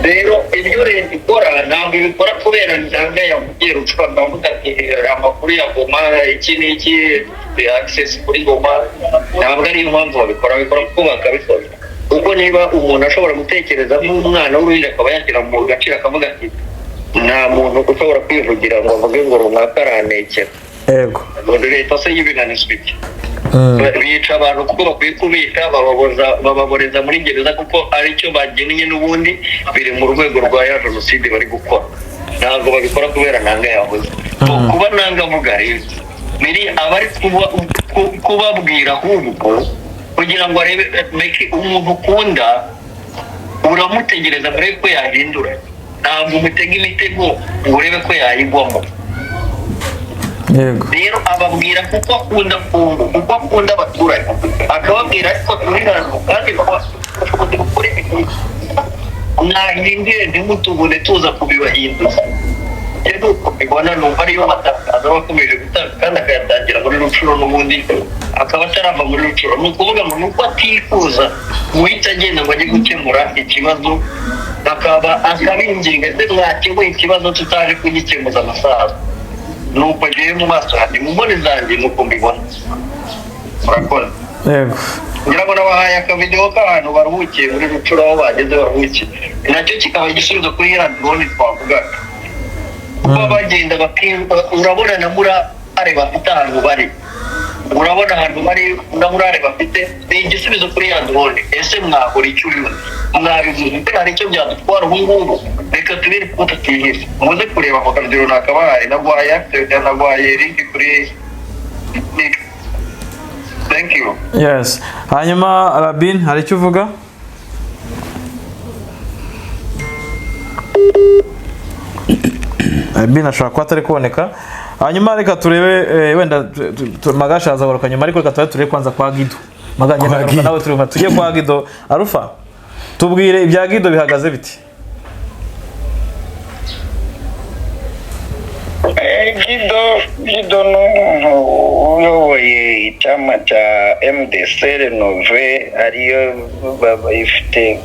Rero ibyo leta ikora ntabwo ibikora kubera ntanga yavugiye Rucuro ndavuga ati amakuru ya Goma iki n'iki, access kuri Goma, ntabwo ariyo mpamvu babikora. Babikora kuko bakabikora, kuko niba umuntu ashobora gutekereza nk'umwana w'uruhinja akaba yashyira mu gaciro akavuga ati nta muntu ushobora kwivugira ngo avuge ngo runaka arantekera. Yego. Leta se y'ibinanizwa iki? Bica abantu kuko bakwiye kubika, bababoreza muri gereza kuko aricyo bagennye, n'ubundi biri mu rwego rwa ya jenoside bari gukora. Ntabwo babikora kubera Nanga yavuze. Kuba Nanga avuga rero biri abari kubabwira ahubwo kugira ngo arebe umuntu ukunda uramutegereza ngo urebe ko yahindura, ntabwo umutega imitego ngo urebe ko yayigwamo. Rero ababwira kuko akunda Kongo, kuko akunda abaturage, akababwira ariko turi hano kandi mwahindure, ntimutubone tuza kubibahinduza. Rero uko mbibona, numva ariyo matangazo aba akomeje gutanga, kandi akayatangira muri Rucuro, n'ubundi akaba atarava muri Rucuro. Ni ukuvuga ngo ni uko atifuza guhita agenda ngo ajye gukemura ikibazo, akaba akabinginga: ese mwakemuye ikibazo tutaje kugikemuza amasaha? Nuko ngewe mu maso yanjye, mu mboni zanjye, nuko mbibona. Murakoze. Yego. Ngira ngo nabahaye akavidewo k'ahantu baruhukiye muri Rucuro, aho bageze baruhukiye, nacyo kikaba igisubizo kuri ya drone twavugaga. Kuba bagenda, urabona na murare bafite ahantu bari, urabona ahantu bari na murare bafite, ni igisubizo kuri ya drone. Ese mwakora icyo uyu mwabivuze, hari icyo byadutwara ubu ngubu? Reka tubere kuko tutihise. Muze kureba ako kavidewo nakabahaye, nagwaye link kuri. Thank you. Yes, hanyuma Rabin, hari icyo uvuga? Rabin ashobora kuba atari kuboneka. Hanyuma reka turebe, wenda Magashi azagaruka nyuma, ariko reka turebe kwanza kwa Gido. Magashi nawe turi tujye kwa Gido. Arufa, tubwire ibya Gido bihagaze biti. Gido ni umuntu uyoboye icyama cya MDC Renove, ariyo ifite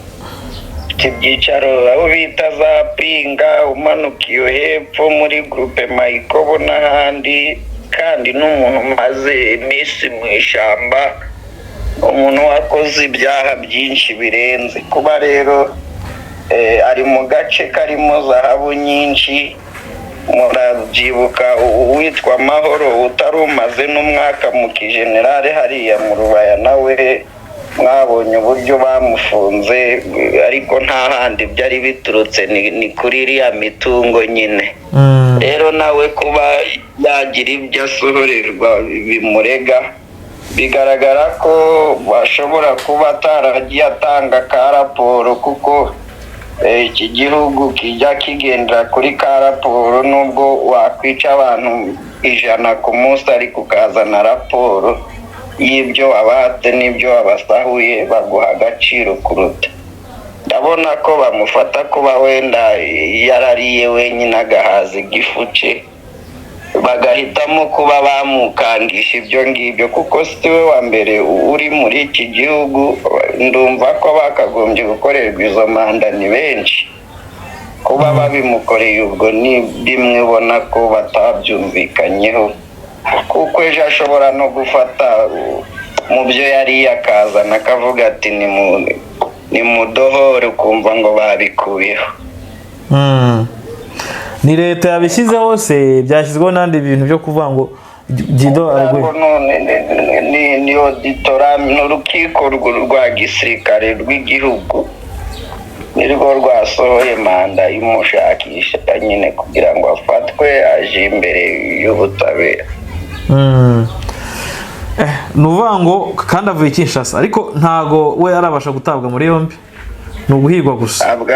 ibyicaro aho bita za Pinga, umanuka iyo hepfo muri groupe Mayikobo n'ahandi. Kandi n'umuntu umaze iminsi mu ishyamba, umuntu wakoze ibyaha byinshi birenze. Kuba rero ari mu gace karimo zahabu nyinshi, murabyibuka uwitwa Mahoro utari umaze n'umwaka mu kijenerale hariya mu Rubaya, nawe mwabonye uburyo bamufunze, ariko nta handi byari biturutse, ni kuri iriya mitungo nyine. Rero nawe kuba yagira ibyo asohorerwa bimurega, bigaragara ko bashobora kuba ataragiye atanga ka raporo, kuko iki gihugu kijya kigendera kuri ka raporo. Nubwo wakwica abantu 100 ku munsi, ariko ukazana raporo y'ibyo wabatse n'ibyo wabasahuye, baguha agaciro kuruta. Ndabona ko bamufata kuba wenda yarariye wenyine agahaza igifu cye, bagahitamo kuba bamukangisha ibyo ngibyo, kuko si we wa mbere uri muri iki gihugu. Ndumva ko bakagombye gukorerwa izo manda ni benshi. Kuba babimukoreye ubwo ni bimwe ubona ko batabyumvikanyeho, kuko ejo ashobora no gufata mu byo yari akazana akavuga ati ni mudohore, ukumva ngo babikuyeho. Ni leta yabishyizeho se, byashyizweho n'andi bintu byo kuvuga ngo Gido ni auditora, ni urukiko rwa gisirikare rw'igihugu nirwo rwasohoye manda imushakisha nyine kugira ngo afatwe aje imbere y'ubutabera. Ni uvuga ngo kandi avuye Kinshasa, ariko ntago we arabasha gutabwa muri yombi, ni uguhigwa gusa. Ntabwo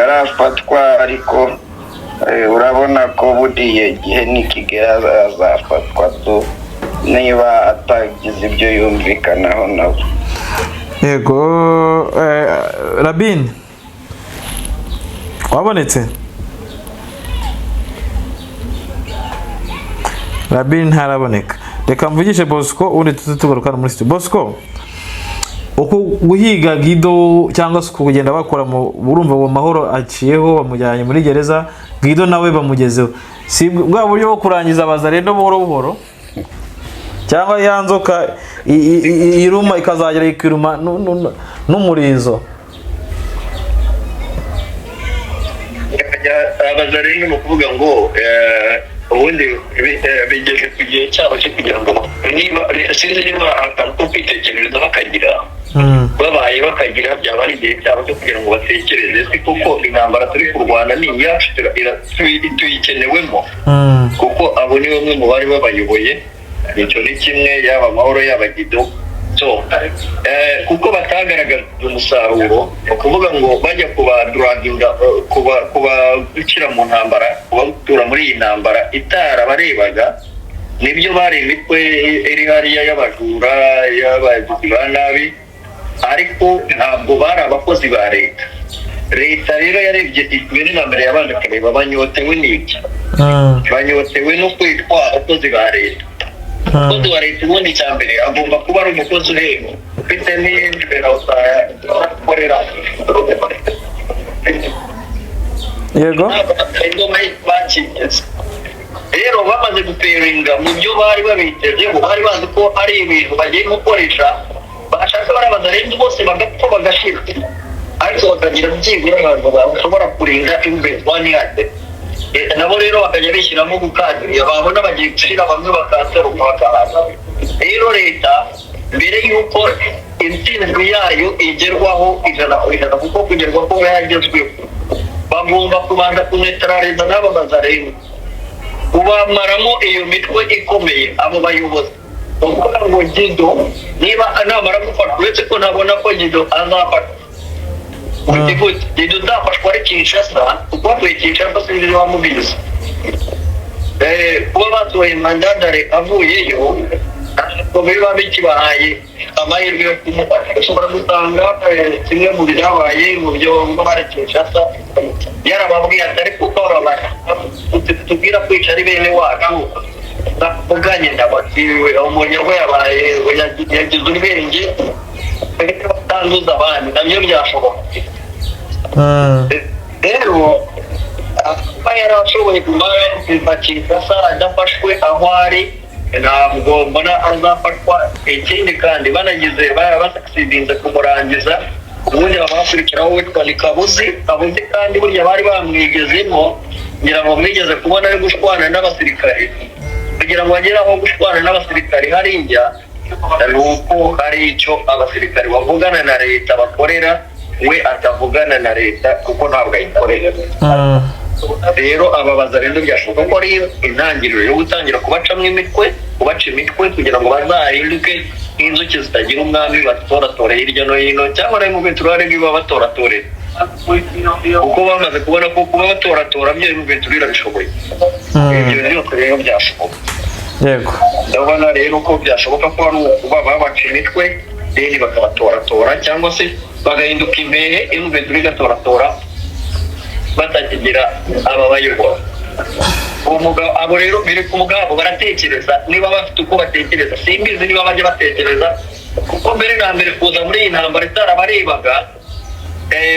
arafatwa, ariko urabona ko buriya gihe nikigera azafatwa tu, niba atagize ibyo yumvikanaho nabo. Yego. Rabin wabonetse? Rabin ntaraboneka. Reka mvugishe Bosco ubundi tuze tugaruka muri studio. Bosco, uko guhiga Gido cyangwa se kugenda bakora mu urumva ngo Mahoro aciyeho bamujyanye muri gereza, Gido nawe bamugezeho, si bwa buryo bwo kurangiza Abazarendo buhoro buhoro, cyangwa ya nzoka iruma ikazagera ikiruma n'umurizo? Abazarendo ni ukuvuga ngo Ubundi bigeze ku gihe cyabo cyo kugira ngo, niba sinzi niba akantu ko kwitekerereza bakagira, babaye bakagira, byaba ari igihe cyabo cyo kugira ngo batekereze si kuko intambara turi kurwana ni iyacu, tuyikenewemo, kuko abo ni bamwe mu bari babayoboye. Icyo ni kimwe, yaba Amahoro, yaba Gido. So kuko batagaragaje umusaruro, ni ukuvuga ngo bajya kubaduraginga, kubashyira mu ntambara, kubatura muri iyi ntambara itarabarebaga. Nibyo, bari imitwe iri hariya y'abajura, y'abagizi ba nabi, ariko ntabwo bari abakozi ba leta. Leta rero yarebye mbere na mbere, yabanje kureba banyotewe n'iki? Banyotewe no kwitwa abakozi ba leta. Umukozi wa leta ubundi icya mbere agomba kuba ari umukozi uhembwa, ufite n'ibera ukorera. Bakigeze rero, bamaze guperinga mu byo bari babitezeho, bari bazi ko ari ibintu bagiye gukoresha, bashaka barabaza rero bose bagapfa bagashira, ariko bakagira byibura abantu bashobora kurinda imbere ntihate. Nabo rero bakajya bishyiramo gukandira, babona bagiye gushira, bamwe bakataruka bakahaza. Rero leta, mbere y'uko intsinzi yayo igerwaho 100%, kuko kugerwaho yagezweho, bagomba kubanza kunetraliza n'aba bazareba, kubamaramo iyo mitwe ikomeye, abo bayobozi. Ni ukuvuga ngo Gido niba namara gufatwa, uretse ko ntabona ko Gido azafatwa gute, Gido uzafashwa ari Kinshasa, kuko bavuye Kinshasa, sinzi niba mubizi. Kuba batoye mandadare avuyeyo, ntabwo biba bikibahaye amahirwe yo kumufata. Ushobora gusanga kimwe mu byabaye mu byo bari Kinshasa, yarababwiye ati: "Ariko uko tubwira kwica ari bene wacu, bavuganye ndabatiwe." Umunyarwa yabaye yagize ubwenge, batanduza abandi, nabyo byashoboka. Rero kuba yarashoboye kuva Kinshasa adafashwe aho ari, ntabwo mbona azafatwa. Ikindi kandi, banagize basakisidinze kumurangiza, ubundi baba bakurikiraho witwa ni Kabuzi. Kabuzi kandi burya bari bamwigezemo, ngira ngo mwigeze kubona ari gushwana n'abasirikare. Kugira ngo agere aho gushwana n'abasirikare hariya, ni uko hari icyo abasirikare bavugana na leta bakorera, we atavugana na leta kuko ntabwo ayikorera. Rero ababaza rero byashoboka ko ari intangiriro yo gutangira kubacamo imitwe, kubaca imitwe kugira ngo bazahinduke nk'inzuki zitagira umwami, batoratore hirya no hino, cyangwa na mu uruhare rw'iba batoratorera, kuko bamaze kubona ko kuba batoratora byo mu birabishoboye. Ibyo byose rero byashoboka. Ndabona rero ko byashoboka ko ari ukuba babaca imitwe, deni bakabatoratora, cyangwa se bagahinduka imbehe, M23 igatoratora batakigira ababayobora. Uwo mugabo, abo rero biri ku mugabo, baratekereza niba bafite uko batekereza, simbizi niba bajya batekereza, kuko mbere na mbere kuza muri iyi ntambara itarabarebaga,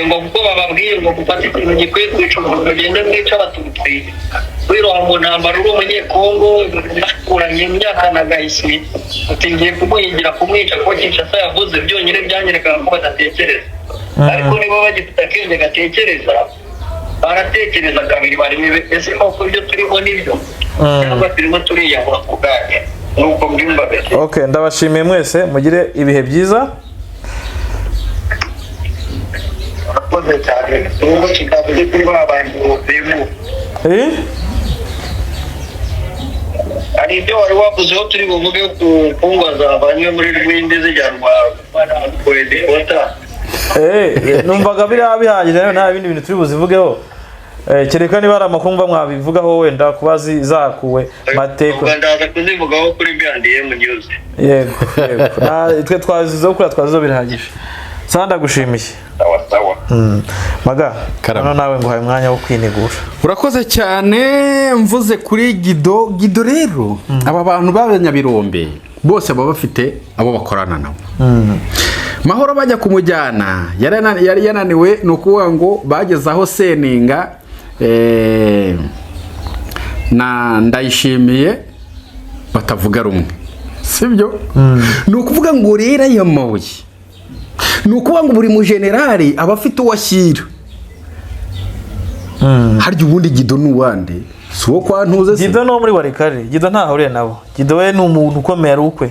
ngo kuko bababwiye ngo gufata ikintu gikwiye kwica umuntu, ugende mwica abatutsi, wiroha mu ntambara uri umunyekongo bakuranye imyaka na gahisi, uti ngiye kumuhigira kumwica kuko Kinshasa yavuze, byonyine byanyerekaga ko badatekereza. Ariko niba bagifite akenge gatekereza, baratekereza kabiri, barebe ese koko ibyo turimo nibyo cyangwa turimo turiyahura ku bwacu? Nuko mbyumva mbese. Okay, ndabashimiye mwese, mugire ibihe byiza. Urakoze cyane, nubwo kitavuze kuri ba bantu bimuka. Hari ibyo wari wavuzeho turi buvuge ku mfungwa zavanywe muri Rwindi zijyanwa ku headquarter. Numvaga biriya bihagije rero, nta bindi bintu turi buzivugeho. Kereka niba hari amakuru mva mwabivugaho, wenda kuba zakuwe mateko. Ubwo ndaza kuzivugaho kuri B&M News. Yego, twe twazizeho, kuriya twazizeho birahagije. Sawa, ndagushimiye. Sawa sawa. Maga. Karame. Hano nawe nguhaye umwanya wo kwinegura. Urakoze cyane. Mvuze kuri Gido. Gido rero, aba bantu b'abanyabirombe bose baba bafite abo bakorana nabo. Mahoro bajya kumujyana yari yananiwe, ni ukuvuga ngo bageze aho Seninga na Ndayishimiye batavuga rumwe, sibyo? Ni ukuvuga ngo rero ayo mabuye, ni ukuvuga ngo buri mujenerali aba afite uwo ashyira harya. Ubundi Gido ni uwande? Si uwo kwa Ntuze se? Gido ni uwo muri Walikale. Gido ntaho ahuriye nabo. Gido we ni umuntu ukomeye, ari ukwe,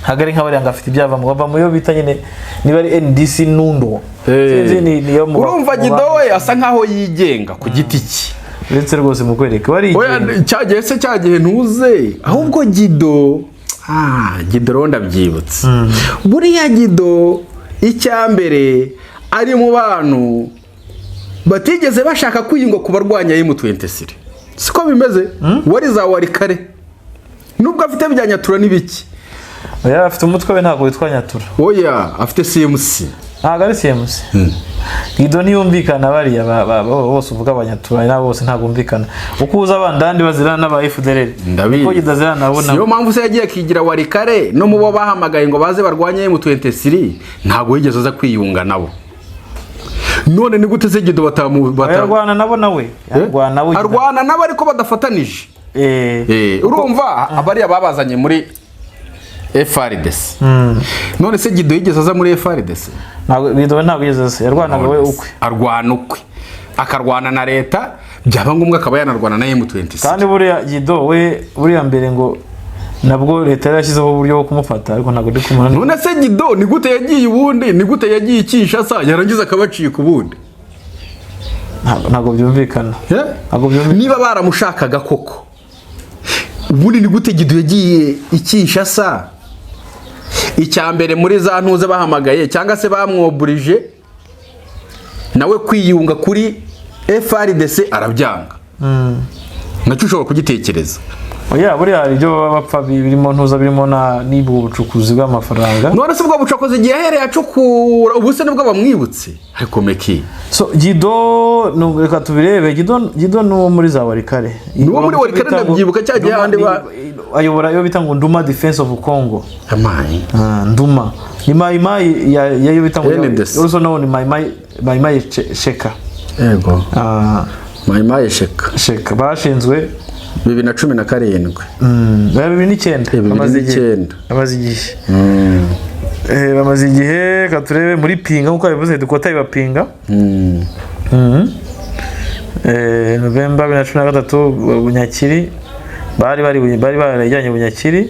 ntabwo ari nk'abariya ngo afite ibyava mu bava mu yo bita nyine niba ari NDC Nundo. Sinzi niyo mu Urumva, mu Gido we asa nkaho yigenga ku giti cye. Uretse rwose mu kwereka Oya. warigenga. Cyagihe se, cyagihe ntuze ahubwo Gido, Gido rero ndabyibutse. Buriya Gido, icya mbere, ari mu bantu batigeze bashaka kwiyunga ku barwanya M23, siko bimeze? Wari za Walikale, nubwo afite bya Nyatura n'ibiki. Oya, afite umutwe we, ntabwo witwa Nyatura. Oya, afite CMC. Ntabwo ari CMC. Gido ntiyumvikana. Bariya bose uvuga, abanyatura nabo bose ntabwo bumvikana. Uko uza abandandi bazirana n'aba FDLR, Ndabizi. uko Gido azirana nabo. Siyo Nabo mpamvu se yagiye akigira Walikale? No mu bo bahamagaye ngo baze barwanye M23, ntabwo yigeze aza kwiyunga nabo. None ni gute se Gido batamu Arwana nabo, nawe arwana nawe. Arwana nabo ariko badafatanije. Urumva, abariya babazanye muri FARDC. None se Gido yigeze aza muri FARDC? Ntabwo Gido we, ntabwo yigeze aza. Yarwanaga we ukwe. Arwana ukwe, akarwana na leta, byaba ngombwa akaba yanarwana na M23. Kandi buriya Gido we, buriya mbere ngo nabwo leta yari yashyizeho uburyo bwo kumufata, ariko ntabwo ndi kumubona. None se Gido ni gute yagiye ubundi? Ni gute yagiye i Kinshasa yarangiza akabacika ubundi? Ntabwo byumvikana. Ntabwo byumvikana. Niba baramushakaga koko, ubundi ni gute Gido yagiye i Kinshasa? Icya mbere, muri za ntuze bahamagaye cyangwa se bamwoburije nawe kwiyunga kuri FARDC, arabyanga. Nacyo ushobora kugitekereza. Oya, buriya hari ibyo baba bapfa birimo ntuza, birimo na n'ubwo bucukuzi bw'amafaranga. None se ubwo bucokozi igihe yahereye acukura, ubu se nibwo bamwibutse? Ariko Meki, So Gido reka tubirebe. Gido ni uwo muri za Walikale. Ni uwo muri Walikale, ndabyibuka cya gihe Nduma ahandi ayobora iyo bita ngo Nduma Defense of Congo. Amayi. Ah, Nduma ni Mayi ya yo bita ngo NDC. Also known ni Mayi Sheka. Yego. Ah, Mayimayi Sheka. Sheka bashinzwe 2017. 2009. Bibiri Bamaze igihe. n'icyenda. Bamaze igihe. Bamaze igihe. Reka turebe muri Pinga nkuko yabivuze, dukota ibapinga. Novemba 2013, Bunyakiri bari barajyanye Bunyakiri.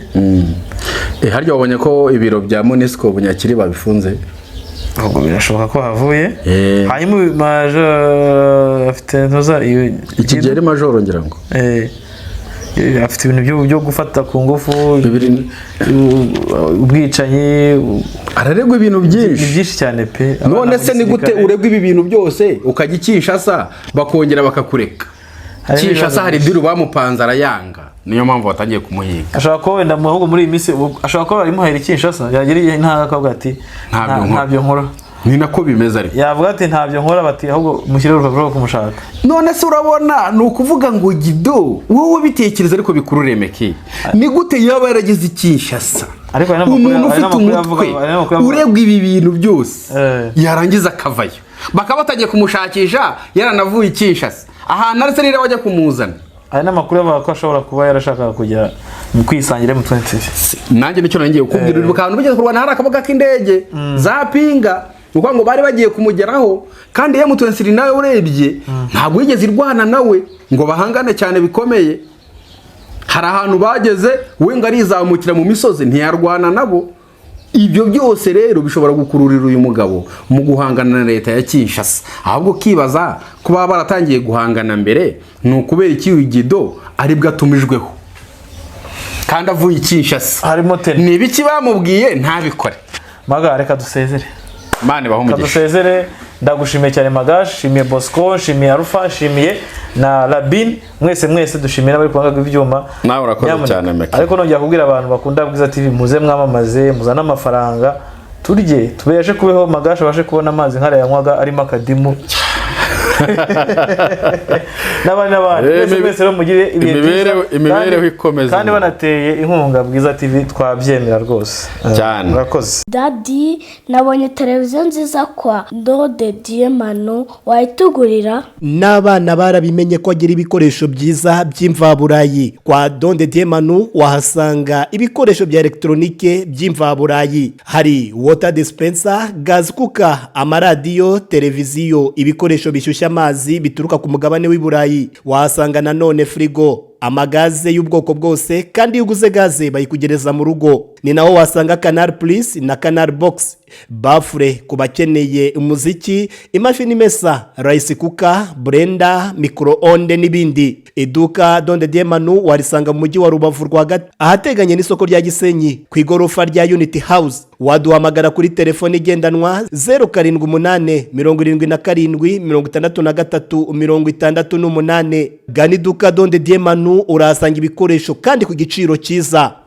Harya wabonye ko ibiro bya MONUSCO Bunyakiri babifunze? Ubwo birashoboka ko havuye. Hanyuma major afite ntuza iyo Iki gihe ari majoro, ngira ngo. Afite ibintu byo gufata ku ngufu, Bibiri ubwicanyi. Araregwa ibintu Ni byinshi. byinshi cyane pe. None Abana se mu ni gute gisirikare. uregwa ibi bintu byose ukajya i Kinshasa bakongera bakakureka? Harimo Kinshasa ibibazo hari byinshi. deal bamupanze arayanga, niyo mpamvu batangiye kumuhiga. Ashobora kuba wenda mu ahubwo muri iyi minsi ashobora kuba barimuhera i Kinshasa, yagira igihe intanga akavuga ati "Ntabyo nkora." "Ntabyo nkora." Ni nako bimeze ariko. Yavuga ati "Ntabyo nkora", bati "Ahubwo mushyireho urupapuro rwo kumushaka." None se urabona, ni ukuvuga ngo Gido, wowe bitekereza ariko bikurure, Meki, ni gute yaba yarageze i Kinshasa, Ariko hari n'amakuru umuntu hari ufite n'amakuru umutwe hari n'amakuru avuga uregwa ibi bintu byose, yarangiza akavayo, bakaba batangiye kumushakisha yaranavuye i Kinshasa, ahantu ari se nira wajya kumuzana? Hari n'amakuru avuga ko ashobora kuba yarashakaga kujya mu kwisangira mu 23. Nanjye nicyo nongeye kukubwira. Uribuka ahantu bigeze kurwana hari akabuga k'indege za Pinga? Ni ukuvuga ngo bari bagiye kumugeraho, kandi M23 nawe urebye ntabwo yigeze irwana nawe ngo bahangane cyane bikomeye. Hari ahantu bageze we ngo arizamukira mu misozi, ntiyarwana nabo. Ibyo byose rero bishobora gukururira uyu mugabo mu guhangana na leta ya Kinshasa. Ahubwo ukibaza kuba baratangiye guhangana mbere ni ukubera iki uyu Gido aribwo atumijweho kandi avuye i Kinshasa? Harimo teni. Ni ibiki bamubwiye ntabikore? Maga, reka dusezere. Imana ibahe Reka umugisha. dusezere. Ndagushimiye cyane Magashi, nshimiye Bosco, nshimiye Arufa, nshimiye na Rabin, mwese mwese. Dushimiye n'abari kubanga ibyuma. Nawe urakoze Nyamuneka. cyane, Meki. Ariko nongera kubwira abantu bakunda Bwiza TV, muze mwamamaze, muzane amafaranga turye, tubashe kubeho, Magashi abashe kubona amazi nk'ariya yanywaga arimo akadimu, n'abandi n'abandi. Mwese mwese rero mugire ibihe byiza. Imibereho ikomeze. Kandi banateye inkunga Bwiza TV twabyemera rwose. Cyane. Murakoze. Daddy, nabonye televiziyo nziza kwa Ndode Diemano, wayitugurira? N'abana barabimenye ko agira ibikoresho byiza by'imvaburayi. Kwa Donde Diemanu wahasanga ibikoresho bya elegitoronike by'imvaburayi, hari water dispenser, gas cooker, amaradiyo, televiziyo, ibikoresho bishyushya. bishyushya amazi bituruka ku mugabane w'i Burayi. Wahasanga nanone firigo, amagaze y'ubwoko bwose, kandi iyo uguze gaze bayikugereza mu rugo. Ni naho wasanga Canal Plus na Canal Box, baffle ku bakeneye umuziki, imashini imesa, rice cooker, blender, micro-onde n'ibindi. Iduka Donde Diemanu warisanga mu mujyi wa Rubavu rwagati, ahateganye n'isoko rya Gisenyi, ku igorofa rya Unity House. Waduhamagara kuri telefone igendanwa 0787 77 68. Gana iduka Donde Diemanu, urahasanga ibikoresho kandi ku giciro cyiza.